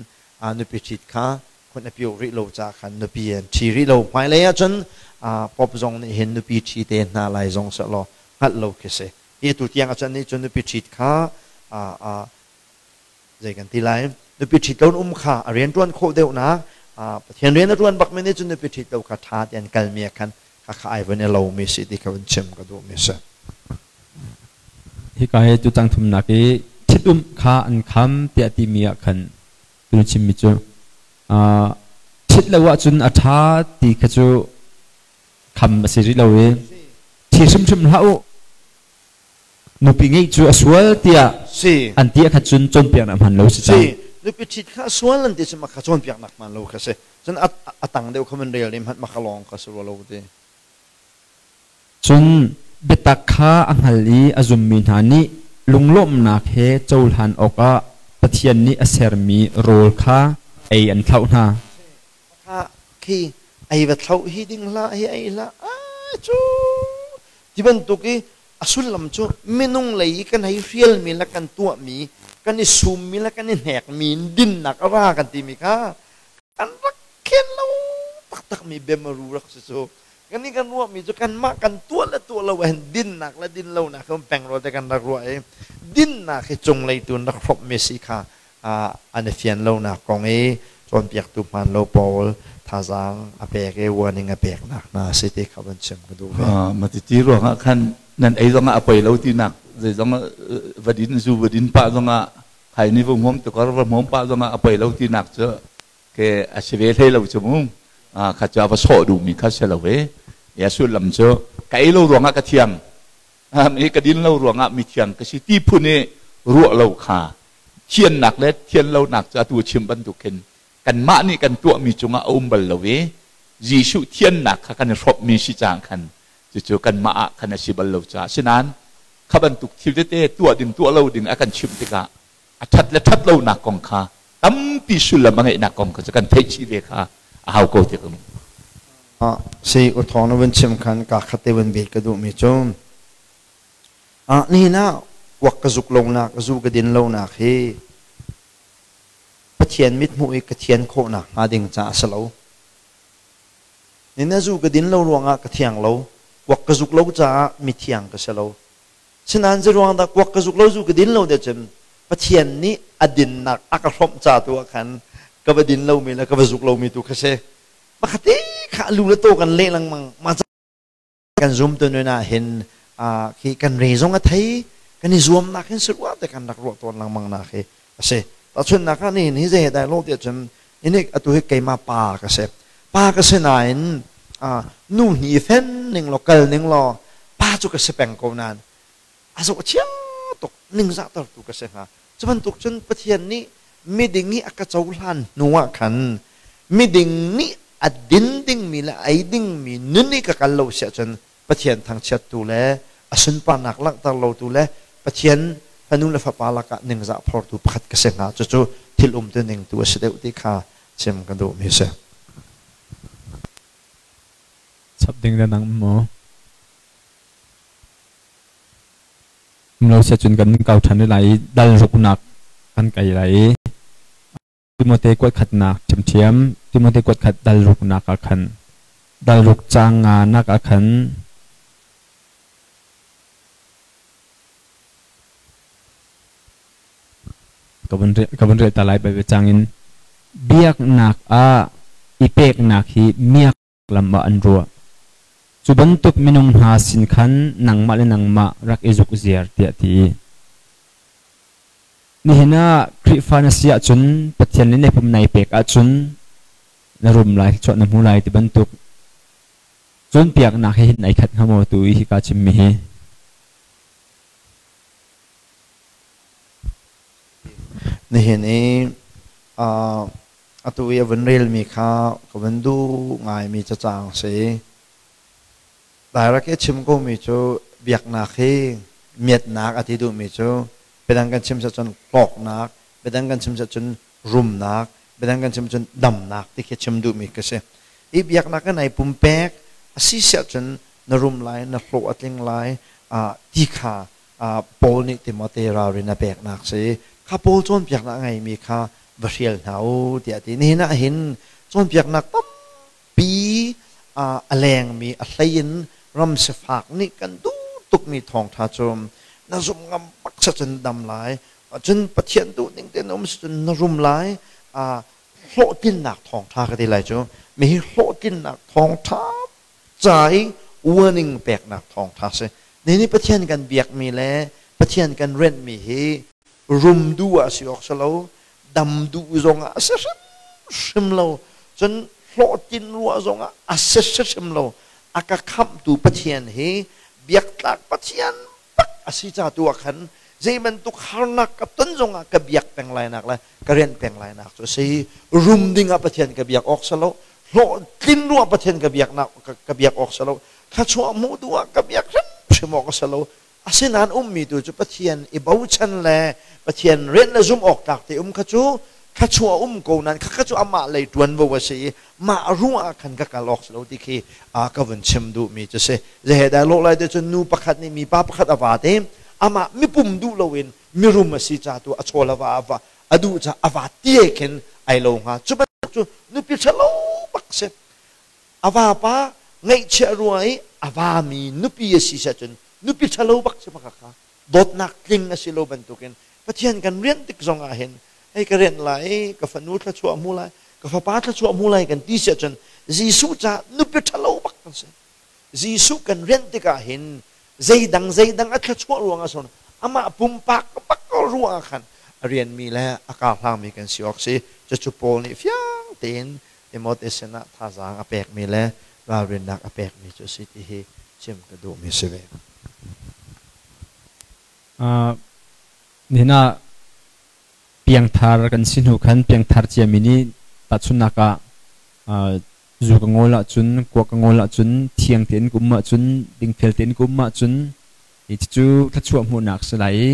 nupi ṭhit kha khun a pio rih lo caah khan nupi an ṭhi rih lo. Hmailei ahcun pop zong nih hin nupi ṭhi te hna lai zong sehlaw hngalh lo khi si. Hi atu tiang ahcun nih cun nupi ṭhit kha zei kan ti lai, nupi ṭhit lo um kha a rianṭuan khawh deuhnak, Pathian rian a ṭuan bakmi nih cun nupi ṭhit lo kha ṭha ti an kalmi ah khan khakha ai van i lomi si ti kha vun chim ka duhmi si. Hika hi tu cang thumnak i ṭhitumh kha an kham tiah timi ah khan tu chimmi cu ṭhit lo ahcun a ṭha ti kha cu kham a si rih lo i ṭhi hrimhrim hlah u, nupi ngeih cu a sual tiah si an ti ah khan cun cawnpiaknak hman lo si cang. Si, nupi ṭhit kha a sual an ti cu mah kha cawnpiaknak hman lo kha si. Cun a tang deuh kha man rel i hmanh mah kha lawng kha si rua lo ti. Cun biatak kha a hngal i a zummi hna nih lunglawmhnak he cohlan awkah Pathian nih a sermi rawl kha ei an thlauh hna. Kha khi ei va thlauh hi ding hlah, hi ei hlah, a cu ti bantuk i a sullam cu minung lei i kan hei hrialmi le kan tuahmi, kan i summi le kan i hnekmi in dinnak a ra kan timi kha kan rak khen lo taktakmi bemaru rak si cu. Kan nih kan ruahmi cu kanmah kan tuah le tuah lo ahhin dinnak le din lonak hi um peng rua te kan rak ruah i dinnak hi cunglei tu in rak hrawmhmi si kha an i fian lonak kong i cawnpiaktu hmaan lo pawl thazaang a pek i warning a peknak hna si ti kha van chim ka duh ve. Matiti ruangah khan nan ei zongah a poi lo tinak zeizong va din zu va din pah zongah khai ni va hmuam tukar va hmuam pah zongah a poi lo tinak cu ke a si ve hlei lo cu mu. Kha cu a va sawh duhmi kha si lo ve. Ya sullam cu ka ei lo ruangah ka thiang, mi ka din lo ruangah mi thiang ka si ti phun i ruah lo kha thiannak le thian lonak cu atu chim bantuk khin kanmah nih kan tuahmi cungah a um bal lo i Jesuh thiannak kha kan i hrawmhmi si cang khan cucu kanmah ah khan a si bal lo caah sinain kha bantuk thil tete tuah ding tuah lo ding a kan chimh tikah a ṭhat le ṭhat lonak kong kha tampi sullam a ngeihnak kong kha cu kan theih chih ve kha a hau ko ti ka Si u thawng na vun chim khan ka khat te vun bet ka duhmi cu nihin ah kuak ka zuk lonak, zu ka din lonak hi Pathian mithmuh i ka thian khawhnak hnga ding caah a si lo. Nihin ah zu ka din lo ruangah ka thiang lo, kuak ka zuk lo caah mithiang ka si lo. Sinain zeiruang dah kuak ka zuk lo, zu ka din lo deh cun Pathian nih a dinnak a ka hrawmh ca tu ah khan ka va din lomi le ka va zuk lomi tu kha si. Pakhat kha lu le taw kan leh lengmang. Mah kan zum tu nun ah hin khi kan re zong a thei, kan i zuamnak hin si rua te kan rak ruah tawn lengmang nak hi a si. Tahchunhnak ah nihin hi zei dai lo tiah cun inik atu hi keimah pa ka si. Pa ka si nain nu hni fen ning law kal ning law pa cu ka si peng ko nain a zoh a chia tuk, ningzah tertu ka si hnga. Cu bantuk cun Pathian nih miding i a ka cohlan hnu ah khan miding nih a din dingmi le a ei dingmi nun i ka kal lo si ahcun Pathian thangchiattu le a sunparnak langhter lotu le Pathian fanu le fapa lakah ningzah phortu pakhat ka si hnga. Cucu thil umtu ning tu a si deuh ti kha chim ka duhmi a si. Chap ding le nang maw? Lo sia cun kan kau ṭhan lai i dal ruknak kan kai lai i Timote kuat khatnak ṭhiamṭhiam. Timote kuat khat dal ruknak ah khan, dal ruk caang nga nak ah khan, ka vun rel ta lai. Baibal caang in biaknak ah i peknak hi miak lam ah an ruah. Cu bantuk minung hna sin khan nangmah le nangmah rak i zuk ziar tiah ti. Nihin ah Khrihfa na si ahcun Pathian le na pum nai pek ahcun na rum lai, thluachuah na hmu lai ti bantuk cawnpiaknak he hin ai khat hnga maw tu i hika chimmi hi? Nihin i atu i a vun relmi kha ka vun duh ngaimi cacang si. Direct i chim komi cu biaknak hi miatnak a ti duhmi cu biadang kan chim cun hlawknak, biadang kan chim cun rumnak, biadang kan chim cun damnak ti khi chim duhmi ka si. Hi biaknak in ai pumpek a si siah cun na rum lai, na hlawh a tling lai ti kha Paul nih Timote ralrin a peknak si. Kha Paul cawnpiaknak a ngeimi kha va hrial hna u tiah a ti. Nihin ah hin cawnpiaknak tampi a lengmi a hlei in ram sifak nih kan duh tukmi thawngṭha cu na zumh ngam bak sa cun dam lai. Cun Pathian duh ning tein um si cun na rum lai. Hlawhtlinnak thawngṭha ka ti lai cu. Mihi hlawhtlinnak thawngṭha ca i warning peknak thawngṭha si. Nihin Pathian kan biakmi le Pathian kan renhmi hi rum duh ah si awk si lo, dam duh zongah a si hrimhrim lo, cun hlawhtlin ruah zongah a si hrimhrim lo. A ka khamhtu Pathian hi biaktlak Pathian bak a si ca tu ah khan zei bantuk harnak ka ton zongah ka biak peng lai nak le ka rianh peng lai nak cu a si. Rum ding ah Pathian ka biak awk si lo, hlawhtlin ruah Pathian ka biaknak ka biak awk si lo, thluachuah hmuh duh ah ka biak hrimhrim awk a si lo. Asinain ummi tu cu Pathian i bochan le Pathian rian le zumh awk tlak te um kha cu thluachuah um ko nain kha cu amah lei ṭuanvo a si i mah ruang ah khan ka kal awk si lo ti khi ka vun chim duhmi cu si. Zehe dah lawh lai te cun nu pakhat nih mipa pakhat a va te amah mipum duh loin mirum a si ca tu a chawl a va a va a duh ca a va tie khin ai lo hnga. Cu bantuk cu nupi ṭhalo bak si. A vapa ngaihchiah ruang i a vami nupi a si cun nupi ṭhalo bak si bak kha dawtnak tling a si lo bantukin Pathian kan rianh tik zong ah hin hei ka rianh lai ka fanu thluachuah hmu lai ka fapa thluachuah hmu lai kan ti si ahcun Jesuh caah nupi ṭhalo bak kan si. Jesuh kan rianh tikah hin zeidang zeidang a thluachuah ruang ah son amah pumpak bak ruang ah khan a rianmi le a karhlangmi kan si awk si. Cucu Paul nih fiang tein Timote sinah thazaang a pekmi le ralrinnak a pekmi cu a si ti hi chim ka duhmi si ve. Nihin ah piangthar kan si hnu khan piangthar ciami nih tahchunhnak ah zu ka ngawl ahcun, kuak ka ngawl ahcun, thiang tein ka um ahcun, dingfel tein ka um ahcun cucu thluachuah hmuhnak si lai i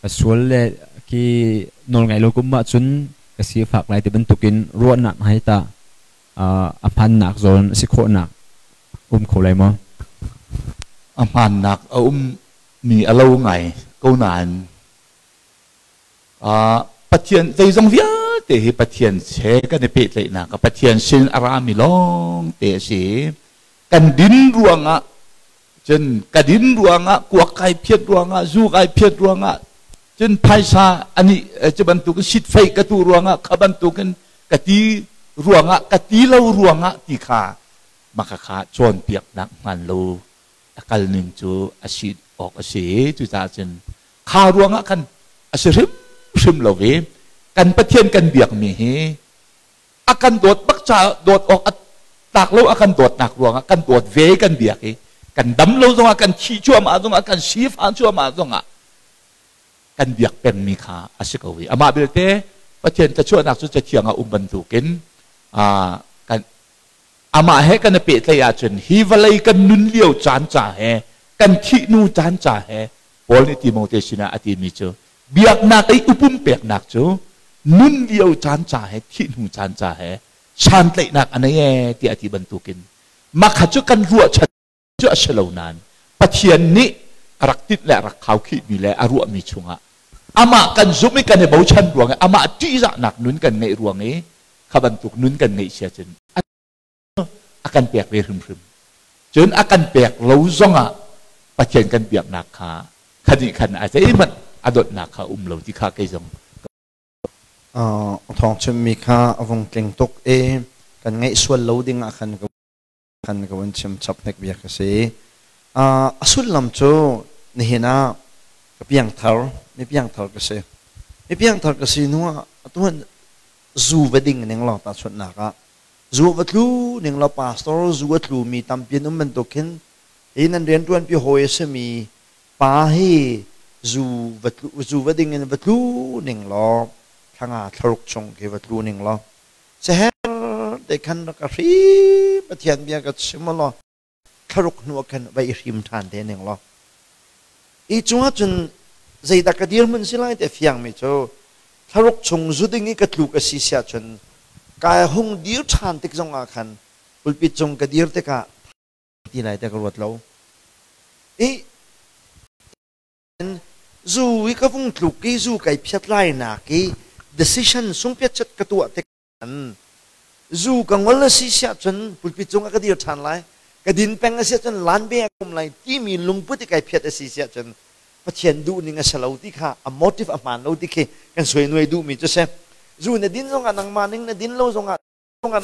ka sual le khi nawlngaih lo ka um ahcun ka si a fak lai ti bantukin ruahnak hna hi tah a hmannak zawn a si khawhnak um kho lai maw? A hmannak a ummi a lo ngai ko nain Pathian zeizong vialte hi Pathian he kan i pehtlaihnak ah Pathian sin a rami lawng te a si. Kan din ruangah cun ka din ruangah kuak kai phiat ruangah zu kai phiat ruangah cun phaisa ani cu bantukin sitfei ka tu ruangah kha bantukin ka ti ruangah ka ti lo ruangah ti kha maka kha cawnpiaknak hman lo a kal ning cu a si awk a si. Cucaah cun kha ruangah khan a si hrimhrim lo i kan Pathian kan biakmi hi a kan dawt bak ca dawt awk a tlak lo a kan dawtnak ruangah kan dawt ve kan biak i kan dam lo zongah kan thih cuahmah zongah kan sifah cuahmah zongah kan biak pengmi kha a si ko i amah belte Pathian thluachuahnak cu cathiang ah um bantukin kan amah he kan i pehtlaih ahcun hi vawlei kan nun lio caan ca he kan thih hnu caan ca he Paul nih Timote sinah a timi cu biaknak i upum peknak cu nun lio caan ca he thih hnu caan ca he santlaihnak a nei ee tiah a ti bantukin makha cu kan ruahchan cu a si lo nain Pathian nih a rak tinh le a rak khaukhihmi le a ruahmi chungah amah kan zumh i kan i bochan ruang i amah ṭihzahnak nun kan ngeih ruang i kha bantuk nun kan ngeih sia cun a kan pek ve hrimhrim. Cun a kan pek lo zongah Pathian kan biaknak kha kha nih khan a zeihmanh a dawtnak kha um lo ti kha kei zong Thawng chimmi kha a vung tling tuk i kan ngaih sual lo ding ah khan ka Kan ka vun chim chap hnek bia ka si. A sullam cu nihin ah ka piangthar, mi piangthar ka si. Mi piangthar ka si hnu ah atuan zu va ding ning law tahchunhnak ah zu va tlu ning law pastor zu a tlu mi tampi an um bantuk khin hi nan rianṭuan pi hawi a simi pa hi zu va tlu zu va ding in va tlu ning law thlanga thlaruk chung khi va tlu ning law Seher te khan rak ka hri Pathian bia ka chim law thlaruk hnu ah khan va i hrim ṭhan te ning law i cungah cun zeidah ka dirhmun si lai te fiangmi cu thlaruk chung zu ding i ka tluk a si siah cun kai hung dir ṭhan tik zongah khan pulpit cung ka dir tikah ti lai te ka ruat lo i Zu i ka vung tluk i zu kai phiat lai nak i decision sungpiatchet ka tuah tik an zu ka ngol a si siah cun pulpit cungah ka dir ṭhan lai, ka din peng a si ahcun lan be a um lai timi lungput i kai phiat a si siah cun Pathian duhning a si lo ti kha a motive a hmaan lo ti khi kan suainuai duhmi cu si. Zu na din zongah nangmah ning, na din lo zongah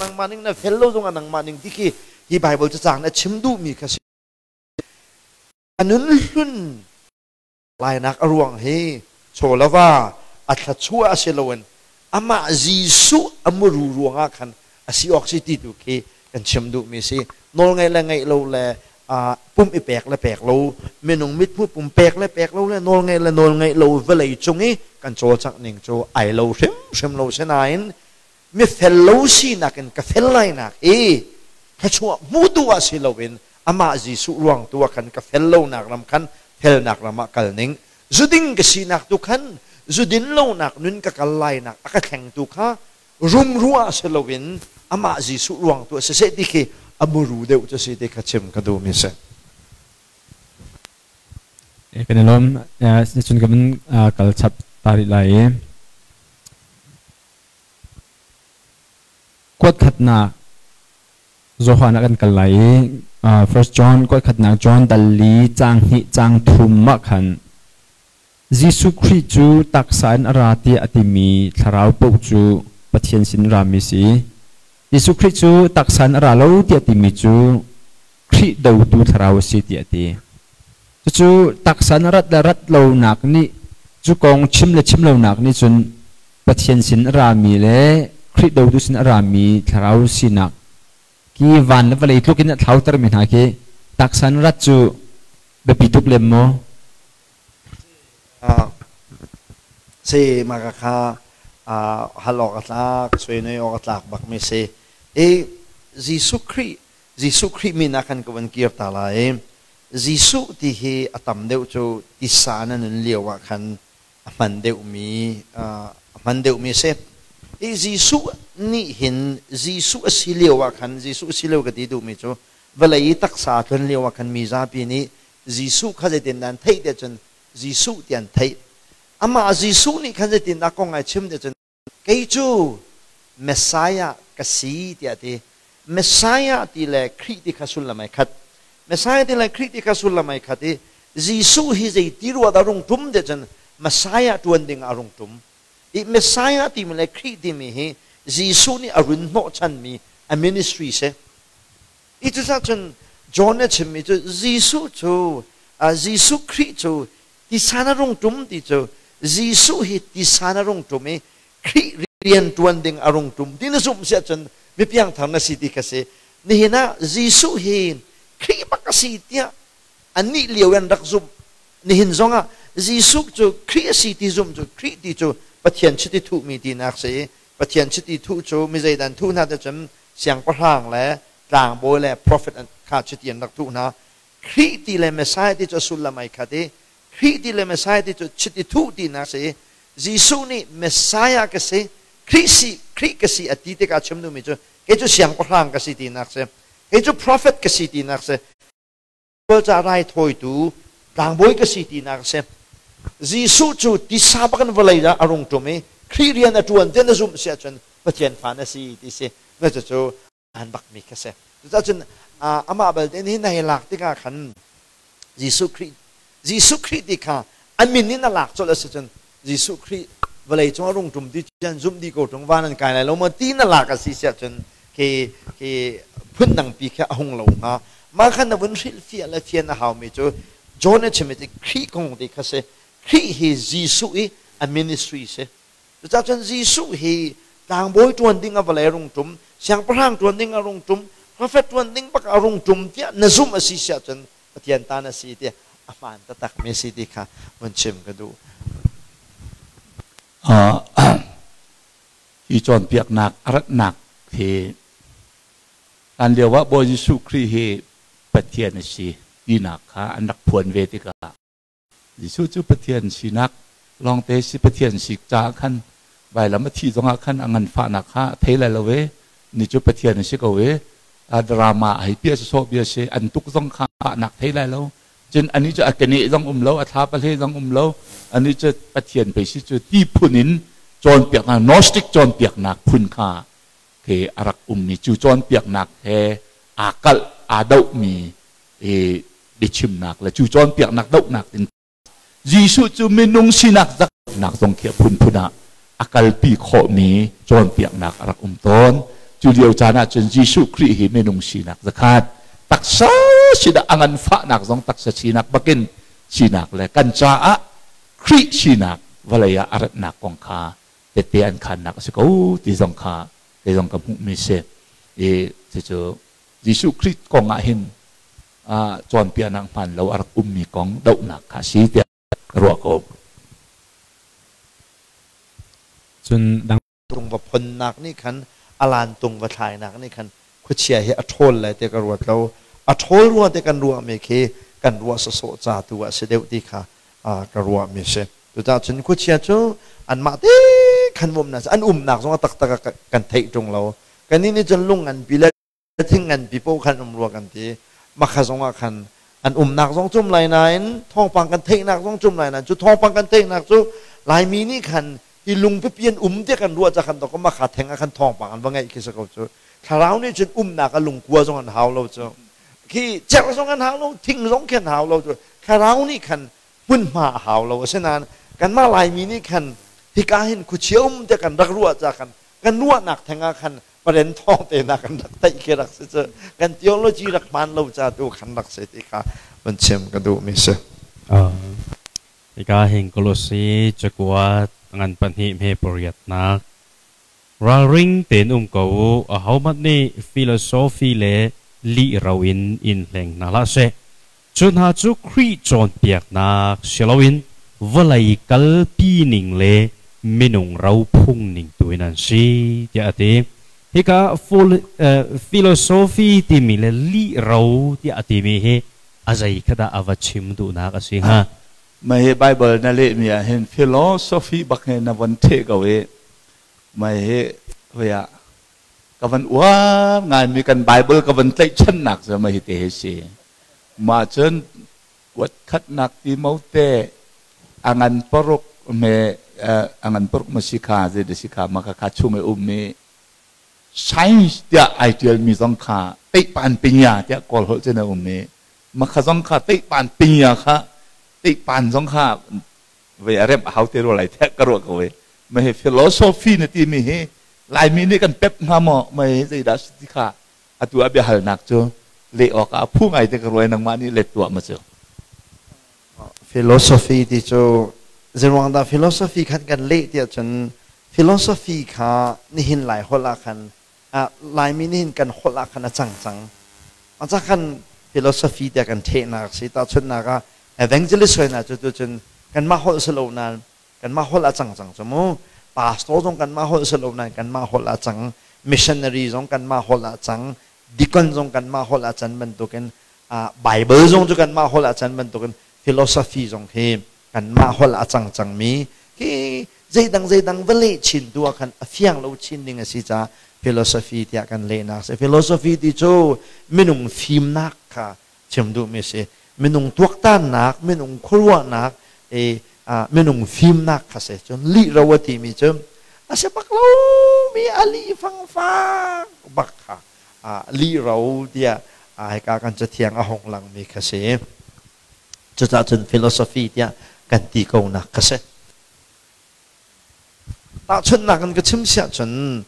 nangmah ning, na fel lo zongah nangmah ning ti khi hi Bible cacang nih a chim duhmi kha si. A nun hlun lainak a ruang hi chawlava a thluachuah a si loin amah Jesuh a muru ruangah khan a si awk si ti tu khi kan chim duhmi si. Nawlngaih le ngaih lo le pum i pek le pek lo, minung mithmuh pum pek le pek lo le nawlngaih le nawlngaih lo vawlei cung i kan cawlcangh ning cu ai lo hrimhrim lo. Sinain mifel lo sinak in ka fel lainak i thluachuah hmutu ah si loin amah Jesuh ruang tu ah khan ka fel lonak ram khan felnak ram ah kal ning, zuding ka sinak tu khan zudin lonak nun ka kal lainak a ka thlengtu kha rumrua si loin amah Jesuh ruang tu ah siseh ti khi a muru deuh cu si ti kha chim ka duhmi si. Kan i lawm. Cun ka vun kal chap ta rih lai i kuat khatnak Johan ah kan kal lai i First John kuat khatnak John dal li caang hnih caang thum ah khan Jesuh Khrih cu taksa in a ra tiah a timi thlarau paoh cu Pathian sin rami si. Jesuh Khrih cu taksa in a ra lo tiah timi cu Khrih dotu thlarau a si tiah a ti. Cucu taksa in a rat le rat lonak nih cu kong chim le chim lonak nih cun Pathian sin a rami le Khrih dotu sin a rami thlarau sinak ki van le vawlei tluk in a thlautermi hna khi taksa in rat cu biapi tuk lem maw? Si mah ka kha hal awk a tlak, suai awk a tlak bakmi si. I Jesuh Khrih Jesuh Khrih min ah khan ka van kir ta lai. Jesuh ti hi a tam deuh cu tisa na nun lio ah khan a hman deuhmi a hman deuhmi a si. I Jesuh nih hin Jesuh a si lio ah khan, Jesuh a si lio ka ti duhmi cu vawlei i taksa tlun lio ah khan mi zapi nih Jesuh kha zeitindah an theih tiah cun Jesuh ti an theih. Amah Jesuh nih khan zeitindah kong ai chim tiah cun kei cu Messiah ka si tiah a ti. Messiah ti le Khrih ti kha sullam ai khat. Messiah ti le Khrih ti kha sullam ai khat i Jesuh hi zei ti rua dah rung ṭum tiah cun Messiah ṭuan ding ah a rung ṭum. I Messiah timi le Khrih timi hi Jesuh nih a run hnawhchanmi a ministry si. I cucaah cun John nih a chimmi cu Jesuh cu Jesuh Khrih cu tisan a rung ṭum ti cu Jesuh hi tisan a rung ṭum i Khrih rian ṭuan ding a rung ṭum ti na zumh si ahcun mi piangthar na si ti kha si. Nihin ah Jesuh hi Khrih bak a si tiah annih lio in rak zumh. Nihin zongah Jesuh cu Khrih a si ti zumh cu Khrih ti cu Pathian chiti thuhmi tinak si i Pathian chiti thuh cu mi zeidah an thuh hna ti cun siangpahrang le tlangbawi le profet kha chiti an rak thuh hna. Khrih ti le Messiah ti cu a sullam ai khat i Khrih ti le Messiah ti cu chiti thuh tinak si i Jesuh nih Messiah ka si, Khrih si, Khrih ka si a ti tikah chim duhmi cu kei cu siangpahrang ka si tinak si, kei cu prophet ka si tinak si, ca raithawitu tlangbawi ka si tinak si. Jesuh cu tisa bak in vawlei ah a rung ṭum i Khrih rian a ṭuan tiah na zumh si ahcun Pathian fa na si ti si. Na cucu aan bakmi kha si. Cucaah amah balte nih na hei lak tikah khan Jesuh Khrih Jesuh Khrih ti kha a min in a lak colh a si cun Jesuh Khrih vawlei cung a rung ṭum ti cu an zumh dih ko ṭung, van an kai lai lo maw ti na lak a si siah cun khi khi Phundang pi kha a hung lo hnga. Mah khan na vun hrilhfiah le fian a haumi cu John a chim i Khrih kong ti kha si. Khrih hi Jesuh i a ministry si. Cucaah cun Jesuh hi tlangbawi ṭuan ding a vawlei a rung ṭum, siangpahrang ṭuan ding a rung ṭum, profet ṭuan ding bak a rung ṭum tiah na zumh a si si ahcun Pathian ta na si tiah a hmaan taktakmi a si ti kha vun chim ka duh. Hi cawnpiaknak a ratnak hi hlan lio ah Bawi Jesuh Khrih hi Pathian a si tinak kha an rak phuan ve tikah Jesuh cu Pathian sinak lawngte si Pathian si caah khan vailam a thih zongah khan a nganfahnak kha a thei lai lo i ni cu Pathian a si ko i a drama hei pia sawsawh bia si an tuk zong kha fahnak thei lai lo cun anih cu a keneh zong um lo a thla pahle zong um lo anih cu Pathian pei si cu ti phun in cawnpiaknak Gnostic cawnpiaknak phun kha khi a rak ummi cu cawnpiaknak he aa kalh aa dohmi i biachimnak le cu cawnpiaknak dohnak in Jesuh cu minung sinak zaknak zong khi a phunphun ah a kalpi khawhmi cawnpiaknak a rak um tawn. Cu lio caan ah cun Jesuh Khrih hi minung sinak zakhat taksa sinak a nganfahnak zong taksa sinak bakin sinak le kan caah Khrih sinak vawlei ah a ratnak kong kha tette an khannak a si ko ti zong kha kei zong ka hmuhmi si. I cucu Jesuh Khrih kong ah hin cawnpiaknak hmaan lo a rak ummi kong dohnak kha a si tiah ka ruah ko. Cun dang tung va phonnak nih khan alan tung va thlainak nih khan khuachia hi a ṭhawl lai ti ka ruat lo. A ṭhawl rua te kan ruahmi khi kan ruah sawsawh ca tu ah si deuh ti kha ka ruahmi si. Cucaah cun khuachia cu anmah te khan umnak an umnak zong a taktak ah kan theih ṭung lo. Kannih nih cun lung nganpi le thing nganpi paoh khan um rua kan ti. Makha zong ah khan an umnak zong cum lai nain thawngpang kan theihnak zong cum lai nain cu thawngpang kan theihnak cu Laimi nih khan hi lung pipi an um tiah kan ruah ca khan to makha theng ah khan thawngpang an va ngeih khi si ko cu. Thlarau nih cun umnak a lungkua zong an hau lo cu. Khi cerh zong an hau lo, thing zong khi an hau lo cu. Thlarau nih khan hmunhma a hau lo. Asinain kanmah Laimi nih khan hika hin khuachia um tiah kan rak ruah ca khan kan ruahnak theng ah khan paren thawng te na kan rak theih khi rak si cu kan theology rak hmaan lo ca tu khan rak si ti kha van chim ka duh mi si. Hika hin Kolosi cakuat ngan pahnih hme pariatnak ralring tein um ko u ahohmanh nih philosophy le lih ro in in hleng hna hlah seh cu hna cu Khrih cawnpiaknak si loin vawlei kalpi ning le minung ro phung ning tu in an si tiah a ti. Hika philosophy timi le lih ro tiah a timi hi a zei kha dah a va chim duhnak a si hnga? Mah hi Bible na lehmi ah hin philosophy bak he na von theh ko i mah hi hoi ah ka van uar ngaimi kan Bible ka van tlaihchannak cu mah hi te hi si. Mah cun kuat khatnak Timote a ngan paruk me a ngan paruk ma si kha zei da si kha ma kha kha chung i ummi science tiah ai ṭialmi zong kha teihpan pinya tiah kawl holh cun a um i ma kha zong kha teihpan pinya kha teihpan zong kha vei a remh a hau te rua lai tiah ka ruah ko i ma hi philosophy na timi hi Laimi nih kan pep hnga maw ma hi zeidah si ti kha atu ah biahalnak cu leh awk ah a phu ngai te ka ruai nangmah nih let tuah ma cu. Philosophy ti cu zeiruang dah philosophy khan kan leh tiah cun philosophy kha nihin Lai holh ah khan Laimi nihin kan holh ah khan a cang cang. Aca khan philosophy tiah kan thehnak si. Tahchunhnak ah evangelist hoi na cu tu cun kanmah holh si lo nain kanmah holh a cang cang cu mu. Pastor zong kanmah holh si lo nain kanmah holh a cang. Missionary zong kanmah holh a cang. Deacon zong kanmah holh a can bantukin Bible zong cu kanmah holh a can bantukin philosophy zong hi kanmah holh a cang cangmi hi zeidang zeidang va leh chin tu ah khan a fiang lo chin ding a si caah philosophy tiah kan lehnak si. Philosophy ti cu minung fimnak kha chim duhmi a si. Minung tuaktannak, minung khuaruahnak, minung fimnak kha si. Cun lih ro a timi cu a si bak lomi a lih fangfang bak kha lih ro tiah hika kan cathiang a hung langmi kha si. Cucaah cun philosophy tiah kan ti ko nak kha si. Tahchunhnak in ka chim siah cun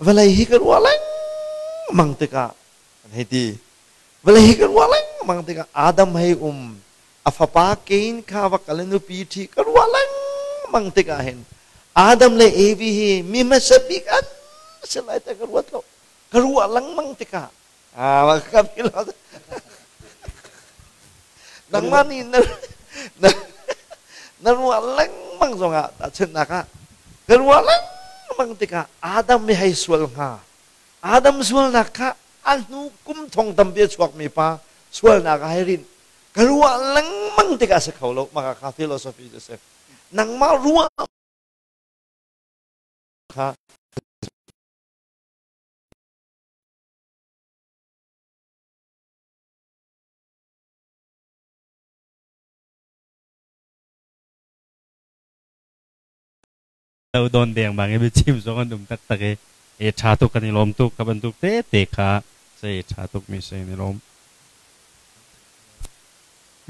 vawlei hi ka ruah lengmang. lengmang tikah an hei ti. Vawlei hi ka ruah lengmang tikah Adam hei um, a fapa Cain kha va kal i nupi ṭhi ka ruah lengmang tikah hin Adam le Evi hi mi hmasa bik an si lai ti ka ruat lo. Ka ruah lengmang tikah ah ka nangmah nih na na ruah lengmang zongah tahchunhnak ah ka ruah lengmang tikah Adam mi hei sual hnga. Adam sualnak kha a hnu kum thong tampi a chuakmi pa sualnak ah hei rinh. Ka ruah lengmang tikah a si kho lo. Mah kha philosophy cu a si. Nangmah ruah kha Lo don deng bang i biachim zong an um taktak i e ṭha tuk kan i lawm tuk ka bantuk tete kha sei ṭha tuk mi sei ni lawm.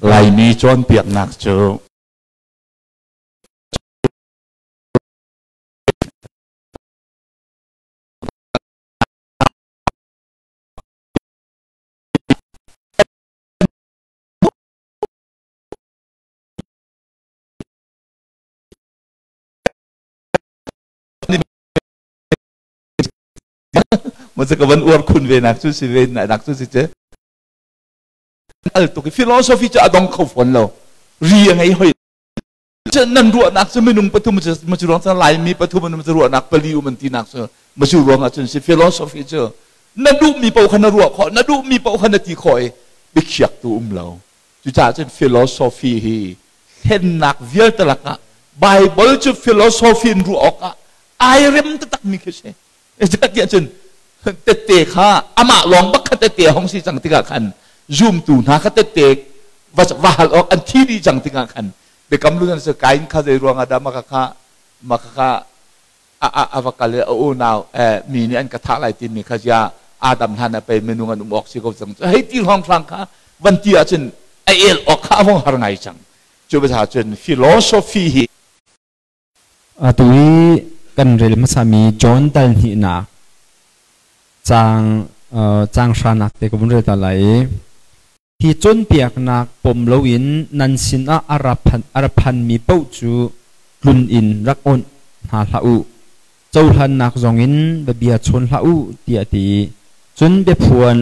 Laimi cawnpiaknak cu Ma ka van uar khun ve nak cu si ve nak cu si che al tuk philosophy cu a dong kho fawn lo ri a ngei hoi nan ruahnak cu minung pathum ma cu ruang cun Laimi pathum an um ruahnak pali um an ti nak cu ma cu ruang ah cun si philosophy cu na duhmi paoh kha na ruah khawh na duhmi paoh kha na ti khawh i biakhiak tu um lo. Cucaah cun philosophy hi thlennak vialte lakah Bible cu philosophy in ruah awkah ai rem taktak mi khi si. Tiah cun tette kha amah lawng bak kha tette hong si cang tikah khan zumtu hna kha tette va hal awk an thi dih cang tikah khan biakam lu se Kain kha zei ruangah dah maka kha maka kha a va kal i a unau mi nih an ka thah lai timi kha zia Adam hlan ah pei minung an um awk si ko cang cu hei ti hrawnghrang kha van ti ahcun a el awk kha a vong har ngai cang. Cu biaza cun philosophy hi Atu i kan rel hmasami John dal hnihnak caang caang hranak te ka vun rel ta lai i hi cawnpiaknak pom loin nan sinah a ra phanmi paoh cu tlun in rak awnh hna hlah u. Cohlannak zongin va bia chawn hlah u tiah a ti. Cun biaphuan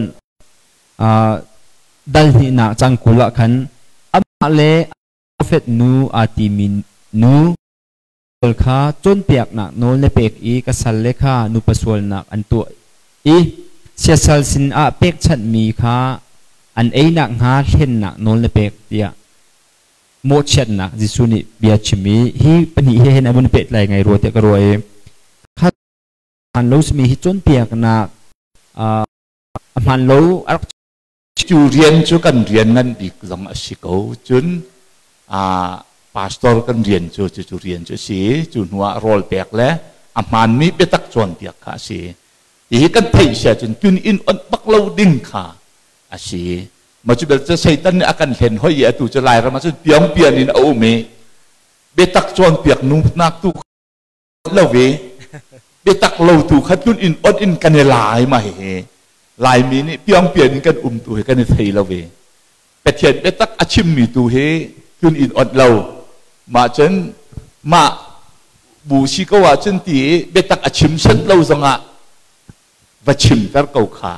dal hnihnak caang 20 ah khan amah le profet nu aa timi nu kha cawnpiaknak nawl na pek i ka salle kha nupa sualnak an tuah i siasal sinah pekchanhmi kha an ei nakhnga hlennak nawl na pek tiah mawhchiatnak Jesuh nih bia chim i hi pahnih he hin a vun pehtlai ngai rua tiah ka ruah i kha hmaan lo simi hi cawnpiaknak a hmaan lo a rak Cu rian cu kan rian ngan bik zong a si ko. Cun pastor kan rian cu cucu rian cu a si. Cu hnu ah rawl pek le a hmaanmi biatak cawnpiak kha a si. Hihi kan theih si ahcun tun inn onh bak lo ding kha a si. Mah cu bel cu Satan nih a kan hlen hoi i atu cu Lairam ah cun piangpian in a um i biatak cawnpiak nunak tu lo ve biatak lo tu kha tlun in on in kan i lai ma hihi Laimi nih piangpian in kan um tu hi kan i thei lo ve. Pathian biatak a chimmi tu hi tlun in ot lo mah cun mah bu si ko ah cun ti i biatak a chim set lo zongah va chimter ko kha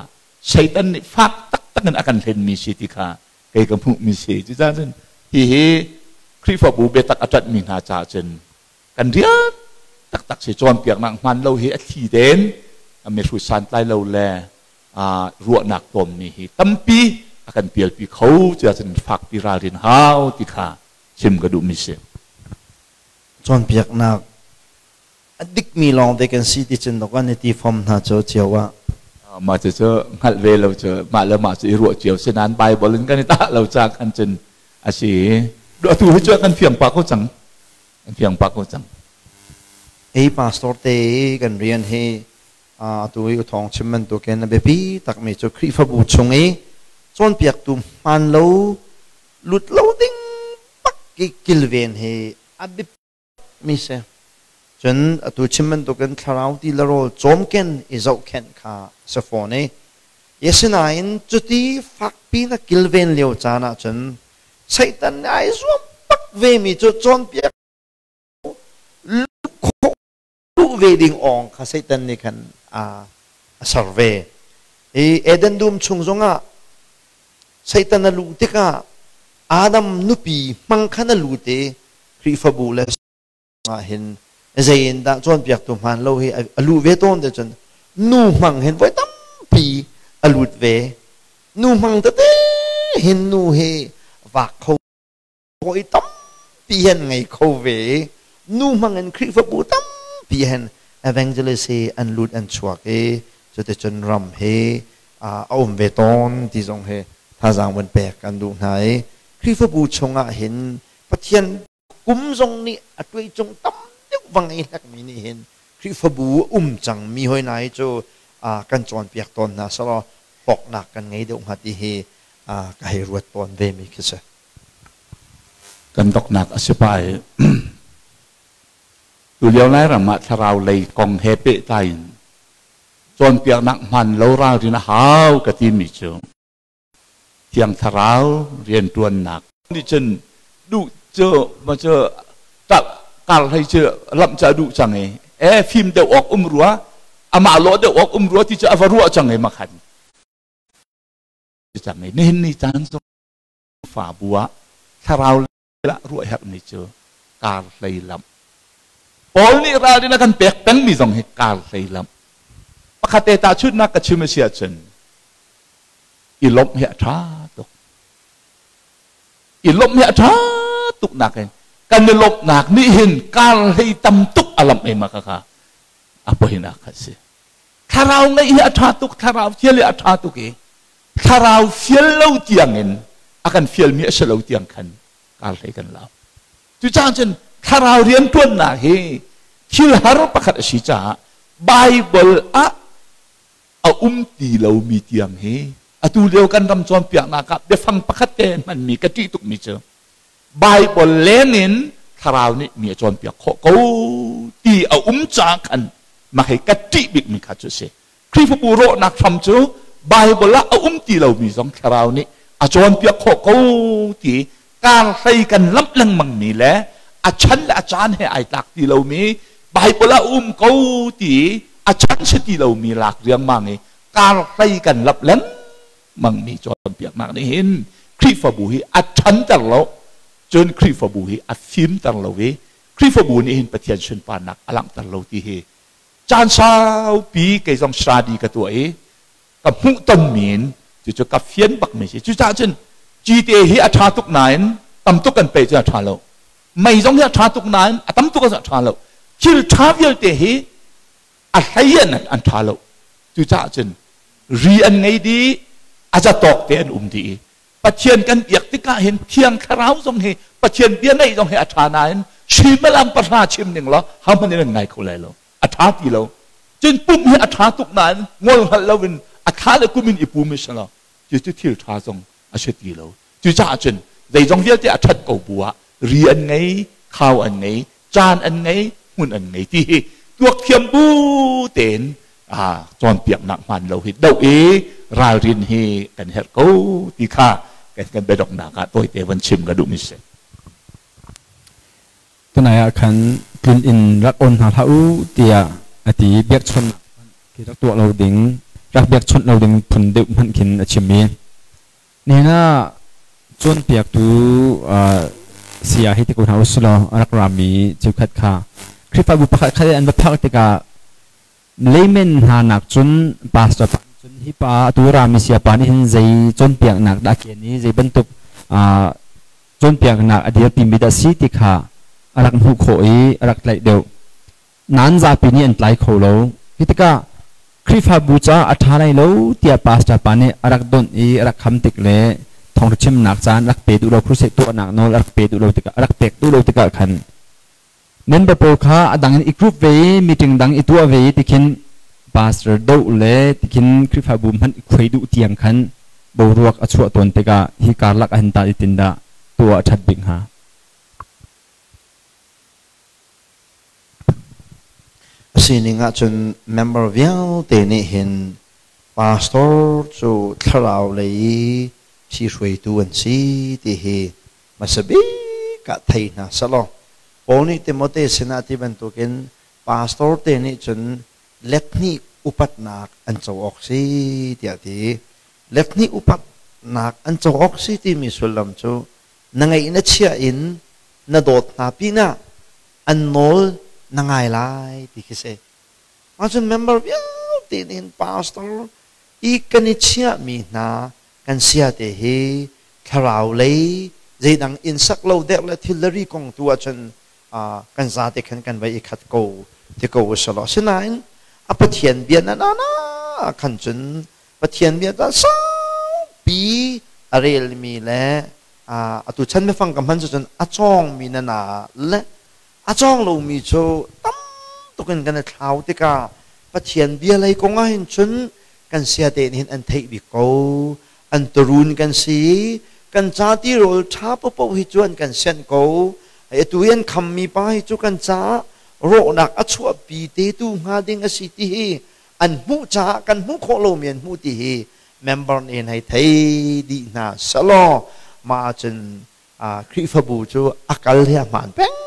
Satan nih fak taktak in a kan hlenmi si ti kha kei ka hmuhmi si. Cucaah cun hihi Khrihfabu biatak a ṭanhmi hna caah cun kan rian taktak si. Cawnpiaknak hmaan lo hi a thli tein a mihru santlai lo le ruahnak tawmmi hi tampi a kan pialpi kho. Cucaah cun fakpi ralrin hau ti kha chim ka duhmi si. Cawnpiaknak a dikmi lawng te kan si ti cun dok an i ti fom hna cu cio ah. Mah cu cu hngalh ve lo cu mah le mah cu i ruah cio si nain Bible in kan i tah lo ca khan cun a si. Atu hi cu kan fiang pah ko cang. Kan fiang pah ko cang. Hi pastor te kan rian hi atu i thawng chim bantukin a biapi takmi cu Khrihfabu chung i cawnpiaktu hmaan lo lut lo ding bak i kilven hi a biapi mi si. Cun atu chim bantukin thlarau ti le rawl cawmken i zohkhenh kha si fawn i. Asinain cuti fakpi na kilven lio caan ahcun Satan nih ai zuam bak vemi cu cawnpiak luh ve ding awng kha Satan nih khan a ser ve. I Eden dum chung zongah Satan a luh tikah Adam nupi hmang khan a lut i Khrihfabu le ah hin zei in dah cawnpiaktu hmaan lo hi a luh ve tawn te cun nu hmang hin voi tampi a lut ve. Nu hmang tete hin nu hi vak kho i tampi hin ngei kho ve i nu hmang in Khrihfabu tampi hin evangelist hi an lut an chuak i cuticun ram hi a um ve tawn ti zong hi thazaang vun pek kan duh hna i Khrihfabu chungah hin Pathian kum zong nih a tuai cung tam deuh va ngei hlekmi nih hin Khrihfabu um cangmi hoi hna hi cu kan cawnpiak tawn hna selaw hlawknak kan ngei deuh hnga ti hi ka hei ruat tawn ve mi khi si. Kan doknak a si pah i tulio Lairam ah thlarau lei kong he pehtlai in cawnpiaknak hmaan lo ralrin a hau ka timi cu Thiang Thlarau rianṭuannak nih cun duh cu ma cu kar hlei cu lamh cu a duh cang i e fim deuh awk um rua amah lawh deuh awk um rua ti cu a va ruah cang i makhan cang i nihin ni caan zong fa bu ah thlarau lah ruah herhmi cu kar hlei lamh Paul nih ralrin a kan pek pengmi zong hi kar hlei lamh pakhat te tahchunhnak ka chim a si ahcun i lawmh hi a ṭha tuk i lawmh hi a ṭha tuk nak in kan i lawmhnak nih hin kar hlei tam tuk a lamh em ka kha a poinak kha si thlarau ngeih hi a ṭha tuk thlarau thial hi a ṭha tuk i thlarau fial lo tiangin a kan fialmi a si lo tiang khan kar hlei kan lau cucaah cun thlarau rianṭuannak hi thil har pakhat a si caah Bible ah a um ti lomi tiang hi atu lio kan ram cawnpiaknak ah biafang pakhat te hmanmi ka ṭih tukmi cu Bible leng in thlarau nih mi a cawnpiak khawh ko ti a um caah khan mah hi ka ṭih bikmi kha cu a si. Khrihfabu rawhnak hram cu Bible ah a um ti lomi zong thlarau nih a cawnpiak khawh ko ti kar hlei kan lamh lengmangmi le a chan le a caan he ai tlak ti lomi Bible ah um ko ti a chan si ti lomi lak riangmang i kar hlei kan lamh lengmangmi cawnpiaknak nih hin Khrihfabu hi a ṭhanter lo cun Khrihfabu hi a fimter lo i Khrihfabu nih hin Pathian sunparnak a langhter lo ti hi caan saupi kei zong study ka tuah i ka hmuh tonmi in cucu ka fian bakmi si. Cucaah cun cite hi a ṭha tuk nain tam tuk kan pe cu a ṭha lo. Mei zong hi a ṭha tuk nain a tam tuk a ṭha lo. Thil ṭha vialte hi a hlei an an ṭha lo. Cucaah cun ri an ngei dih, a zatawk te an um dih i Pathian kan biak tikah hin Thiang Thlarau zong hi Pathian bia ngaih zong hi a ṭha nain suimilam pahra chim ning law hohmanh in an ngai kho lai lo. A ṭha ti lo. Cun pumh hi a ṭha tuk nain ngol hngalh loin a thla le kum in i pum i si lo. Cucu thil ṭha zong a si ti lo. Cucaah cun zeizong vialte a ṭhat ko bu ah ri an ngei, khau an ngei, caan an ngei, hmun an ngei ti hi tuak thiam bu tein cawnpiaknak hmaan lo hi doh i ralrin hi kan herh ko ti kha kan biadonghnak ah tawite van chim ka duhmi si. Tunai ah khan tlun in rak on hna hlah u tiah a ti i biakchawnhnak khi rak tuah lo ding rak biakchawnh lo ding phun deuh hmanh khin a chim i nihin ah cawnpiaktu saya hi ti ko hna usilaw a rak rami cheukhat kha Khrihfabu pakhat khat an va phak tikah layman hna nak cun pastor pa nih cun hi pa atu rami saya pa nih hin zei cawnpiaknak dah a ken i zei bantuk cawnpiaknak a dirpimi dah si ti kha a rak hmuh khawh i a rak tlaih deuh. Nain zapi nih an tlai kho lo. Hi tikah Khrihfabu caah a ṭha lai lo tiah pastor pa nih a rak donh i a rak kham tik le thawngṭha chimnak caan rak pe duh lo, crusade tuahnak nawl a rak pe duh lo tikah a rak pek duh lo tikah khan member pawl kha a dang in i group ve i meeting dang i tuah ve i tikhin pastor doh le tikhin Khrihfabu hmanh i khuai duh tiang khan boruak a chuah tawn tikah hi karlak ah hin tah itin dah tuah a ṭhat bik hnga? A sining ahcun member vialte nih hin Pastor cu thlarau lei si hruaitu an si ti hi hmasa bik ah thei hna selaw Paul nih Timote sinah ti bantukin pastor te nih cun let hnih upatnak an co awk si tiah ti. Let hnih upatnak an co awk si timi sullam cu na ngeih na chiah in na dawt hna pinah an nawl na ngai lai ti khi si. Ahcun member vialte nih hin pastor i kan i chiahmi hna kan sia te hi thlarau lei zeidang inn sak lo dek le thil le ri kong tu ahcun kan zate khan kan vai i khat ko ti ko usalaw. Asinain a Pathian bia na na na khan cun Pathian bia ta saupi a relmi le atu chan biafang ka hman cu cun a cawngmi na na le a cawng lomi cu tam tuk in kan i thlau tikah Pathian bia lei kong ah hin cun kan sia tein hin an theih bik ko. An turun kan si, kan ca tirawl ṭha paohpaoh hi cu an kan sianh ko. Atu i an khammi pa hi cu kan caah rawhnak a chuahpi te tu hnga ding a si ti hi an hmuh caah kan hmuh khawh lomi an hmuh ti hi member nih hin hei thei dih hna selaw mah ahcun Khrihfabu cu a kal hi a hmaan peng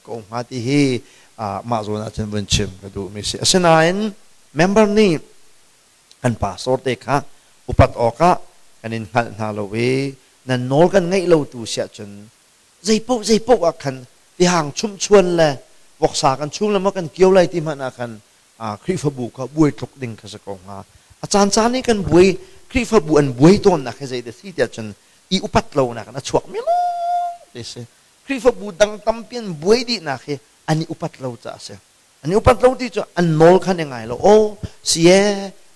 ko hnga ti hi mah zawn ahcun vun chim ka duhmi si. Asinain member nih kan pastor te kha upat awkah kan in hngalh hna lo i nan nawl kan ngeih lo tu si ahcun zeipaoh zeipaoh ah khan tihang chumhchuan le voksa kan chung le maw kan kio lai ti hmanh ah khan Khrihfabu kha buai tluk ding kha si ko hnga. A caan caan i kan buai, Khrihfabu an buai tawnnak hi zei dah si tiah cun i upat lonak in a chuakmi lawng te si. Khrihfabu dang tampi an buai dihnak hi an i upat lo caah a si. An i upat lo ti cu an nawl kha an i ngai lo. Aw, si e,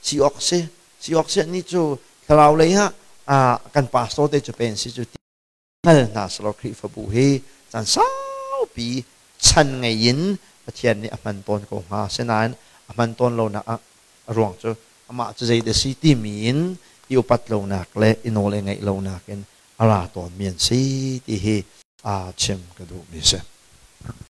si awk si, si awk si ni cu thlarau lei ah kan pastor te cu pen si cu hngal hna selaw Khrihfabu hi caan saupi chan ngei in Pathian nih a hman tawn ko hnga. Asinain a hman tawn lonak a ruang cu amah cu zeidah si timi in i upat lonak le i nawl i ngaih lonak in a ra tawnmi an si ti hi chim ka duhmi a si.